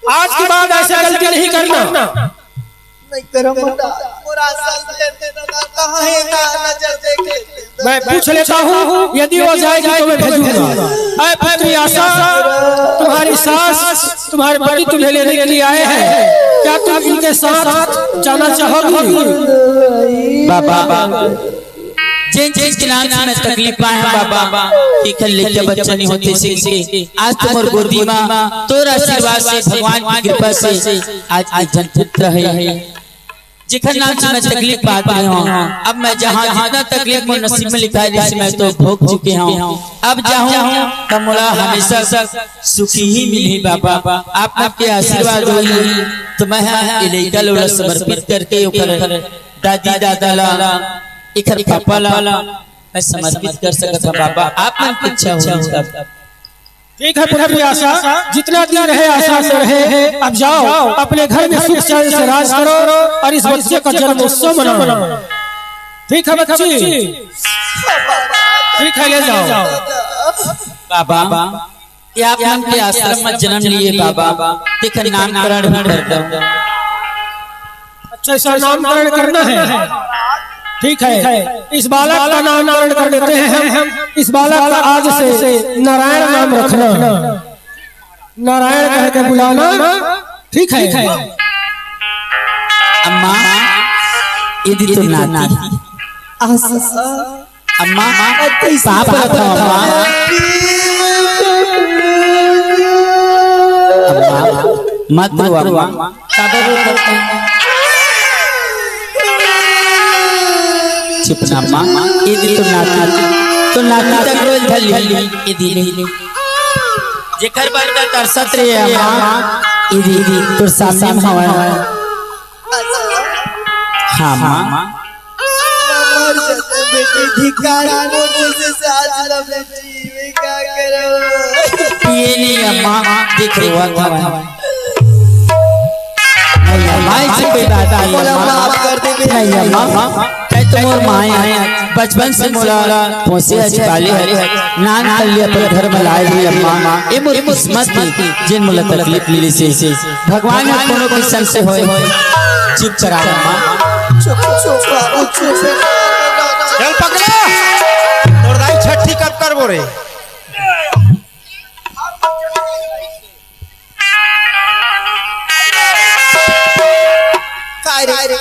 आज के बाद ऐसे गलती नहीं करना। नहीं करो महाराज, मोर आशा से कहाँ है, कहाँ नजर देखे। मैं पूछ लेता हूँ, यदि वो जाएगी तो मैं भेजूंगा। ऐ पुत्री आशा, तुम्हारी सास, तुम्हारे पति तुम्हें लेने के लिए आए हैं, क्या तुम इनके साथ जाना चाहोगी? बाबा, जेन चीज के नाम से मैं तकलीफ पाए हँव बाबा, एखर लइका बच्चा नहीं होते से आज तो मोर गोदी मा तोर आशीर्वाद से, भगवान की कृपा से आज एक झन पुत्र हे। जेखर नाम से मैं तकलीफ पात रहे हँव। अब मैं जहाँ जितना तकलीफ मोर नसीब में लिखा हे, जइसे मैं तो भोग चुके हँव। अब जाहूँ त मोला हमेशा सुखी ही मिलही बाबा। आप मन के आशीर्वाद होही त मैं ह ए लइका ल ओला समर्पित करके ओकर दादी दादा ला, एखर पापा ला मैं समर्पित कर सकत हँव बाबा। आप मन के इच्छा होही तब। ठीक है पुत्री आशा, जितना दिन रहे आशा से रहे। अब जाओ, अपने घर में सुख चैन से राज करो और इस बच्चे का जन्म उत्सव मनाओ। ठीक है बच्ची, ठीक है, ले जाओ। बाबा, ये आप मन के आश्रम में जन्म लिए बाबा, तेखर नामकरण भी कर दो। अच्छा, इसका नामकरण करना है। ठीक है, इस बालक का नामकरण कर देते हैं हम। इस बालक का आज से नारायण नाम रखना, नारायण कह के बुलाना। ठीक है। अम्मा, इदी तो नाती। अम्मा, पाप रखो अम्मा। अम्मा, मत रो अम्मा। काबर रो करते हैं? चुप ना अम्मा, इदी तो नाती, तो नाती तक रोज धर ली, इदी नहीं। जेकर बर त तरसत रहे अम्मा, इदी, इदी, तोर सामने में हवय। हाँ, माँ। मर जाता बेटी, धिक्कार, मोर जैसे सास ला बेटी, मैं का करूँ? ये नहीं अम्मा, देख रोवत हवय। नहीं अम्मा, ऐसे कोई बात नहीं अम्मा। माफ कर दे बेटी। नहीं अम्मा, तैं तो मोर माँ आय, बचपन से मोला पोसे हस, पाले हस, नान कर लिया, अपन घर में लाए भी अम्मा। ए मोर किस्मत थी, जेन मोला तकलीफ मिली से। भगवान ह कोनो किसम से होय, चुप करा अम्मा। चुप, चुप, बाबू, चुप। चल पकड़ा, तोर दाई छट्ठी कब करबो रे? काय रे?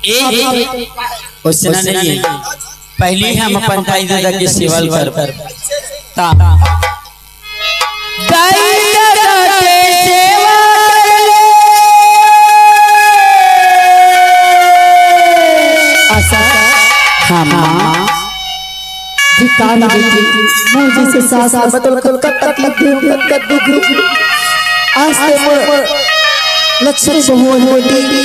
ए, ए, ओसना नहीं है। पहली हम अपन दाई ददा के सेवा ल करबो। ता। दाई हाँ माँ। धिक्कार हे बेटी, मोर जइसे सास ला मैं तोला कतका तकलीफ दे हँव, कतका दुख दे हँव। आज ते मोर लक्षित बहू हस बेटी,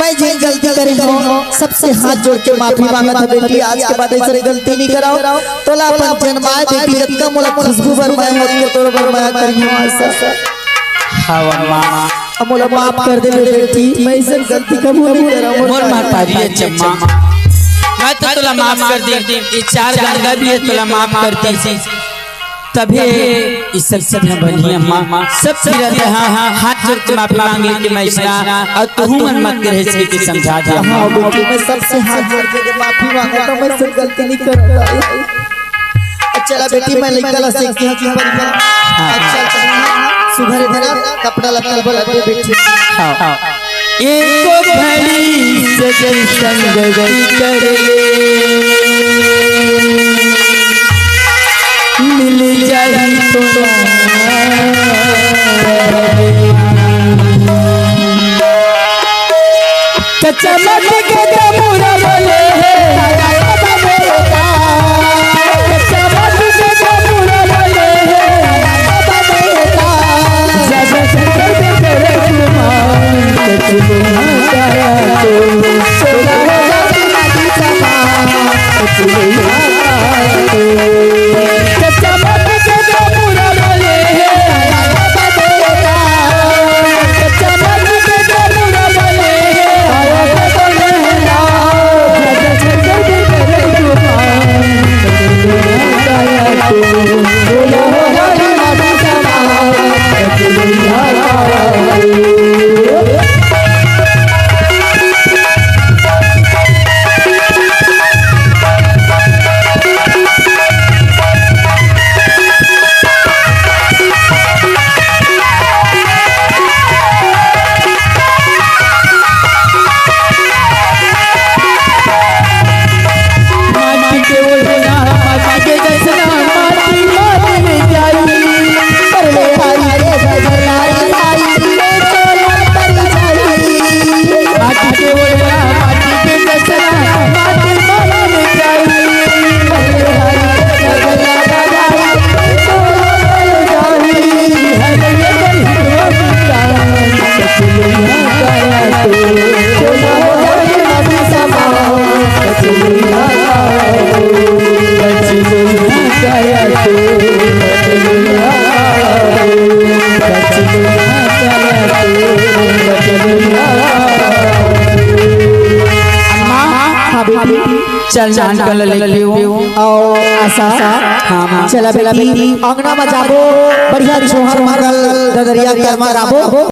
मैं जेन गलती करे हँव, सबसे हाथ जोड़ के माफी मांगत हँव बेटी, आज के बाद अइसन गलती नइ करँव। तोला अपन जनमाय बेटी, जतका मोला खुशबू बर मया हे, ओतके तोर बर मया करे हँव आशा। हाँ माँ। अब मोला माफ कर दे बेटी, मैं अइसन गलती कभू नइ करँव। मोर महतारी हे चम्मा, मैं तो तोला माफ कर देंव, ये चार गंगा भी हे तोला माफ कर देतिस, तभे ये सब चीज ह बनही अम्मा। सब पीरा हे, हाँ, हाँ, हाथ जोड़ के माफी मांग ले कि मैं अइसना, अउ तुहू मन मत करे अइसने के समझा दे अम्मा। हाँ बेटी, मैं सबसे हाथ जोड़ के माफी मांगत हँव, मैं अइसन गलती नइ करँव। चला बेटी, मैं लइका ला सेक के आती हँव। हाँ। अच्छा, अच्छा, सुघर हे ना, कपड़ा लत्ता बोला दे बेटी। हाँ। एको घड़ी सजन संगति कर ले, मिल जाही तोला। चमक के जमुरा बोले हे, चमक के जमुरा बोले हे, जब संकट करे गुमान, कचलू ना जाया तो, कचलू ना जाया तो। चमक के जमुरा बोले हे, अम्मा, हाँ बेटी, चल नानकन ल लेके आओ। आशा, हाँ, हाँ। चला बेटी, अंगना म जाबो, बढ़िया छोहर मारल ददरिया के म जाबो।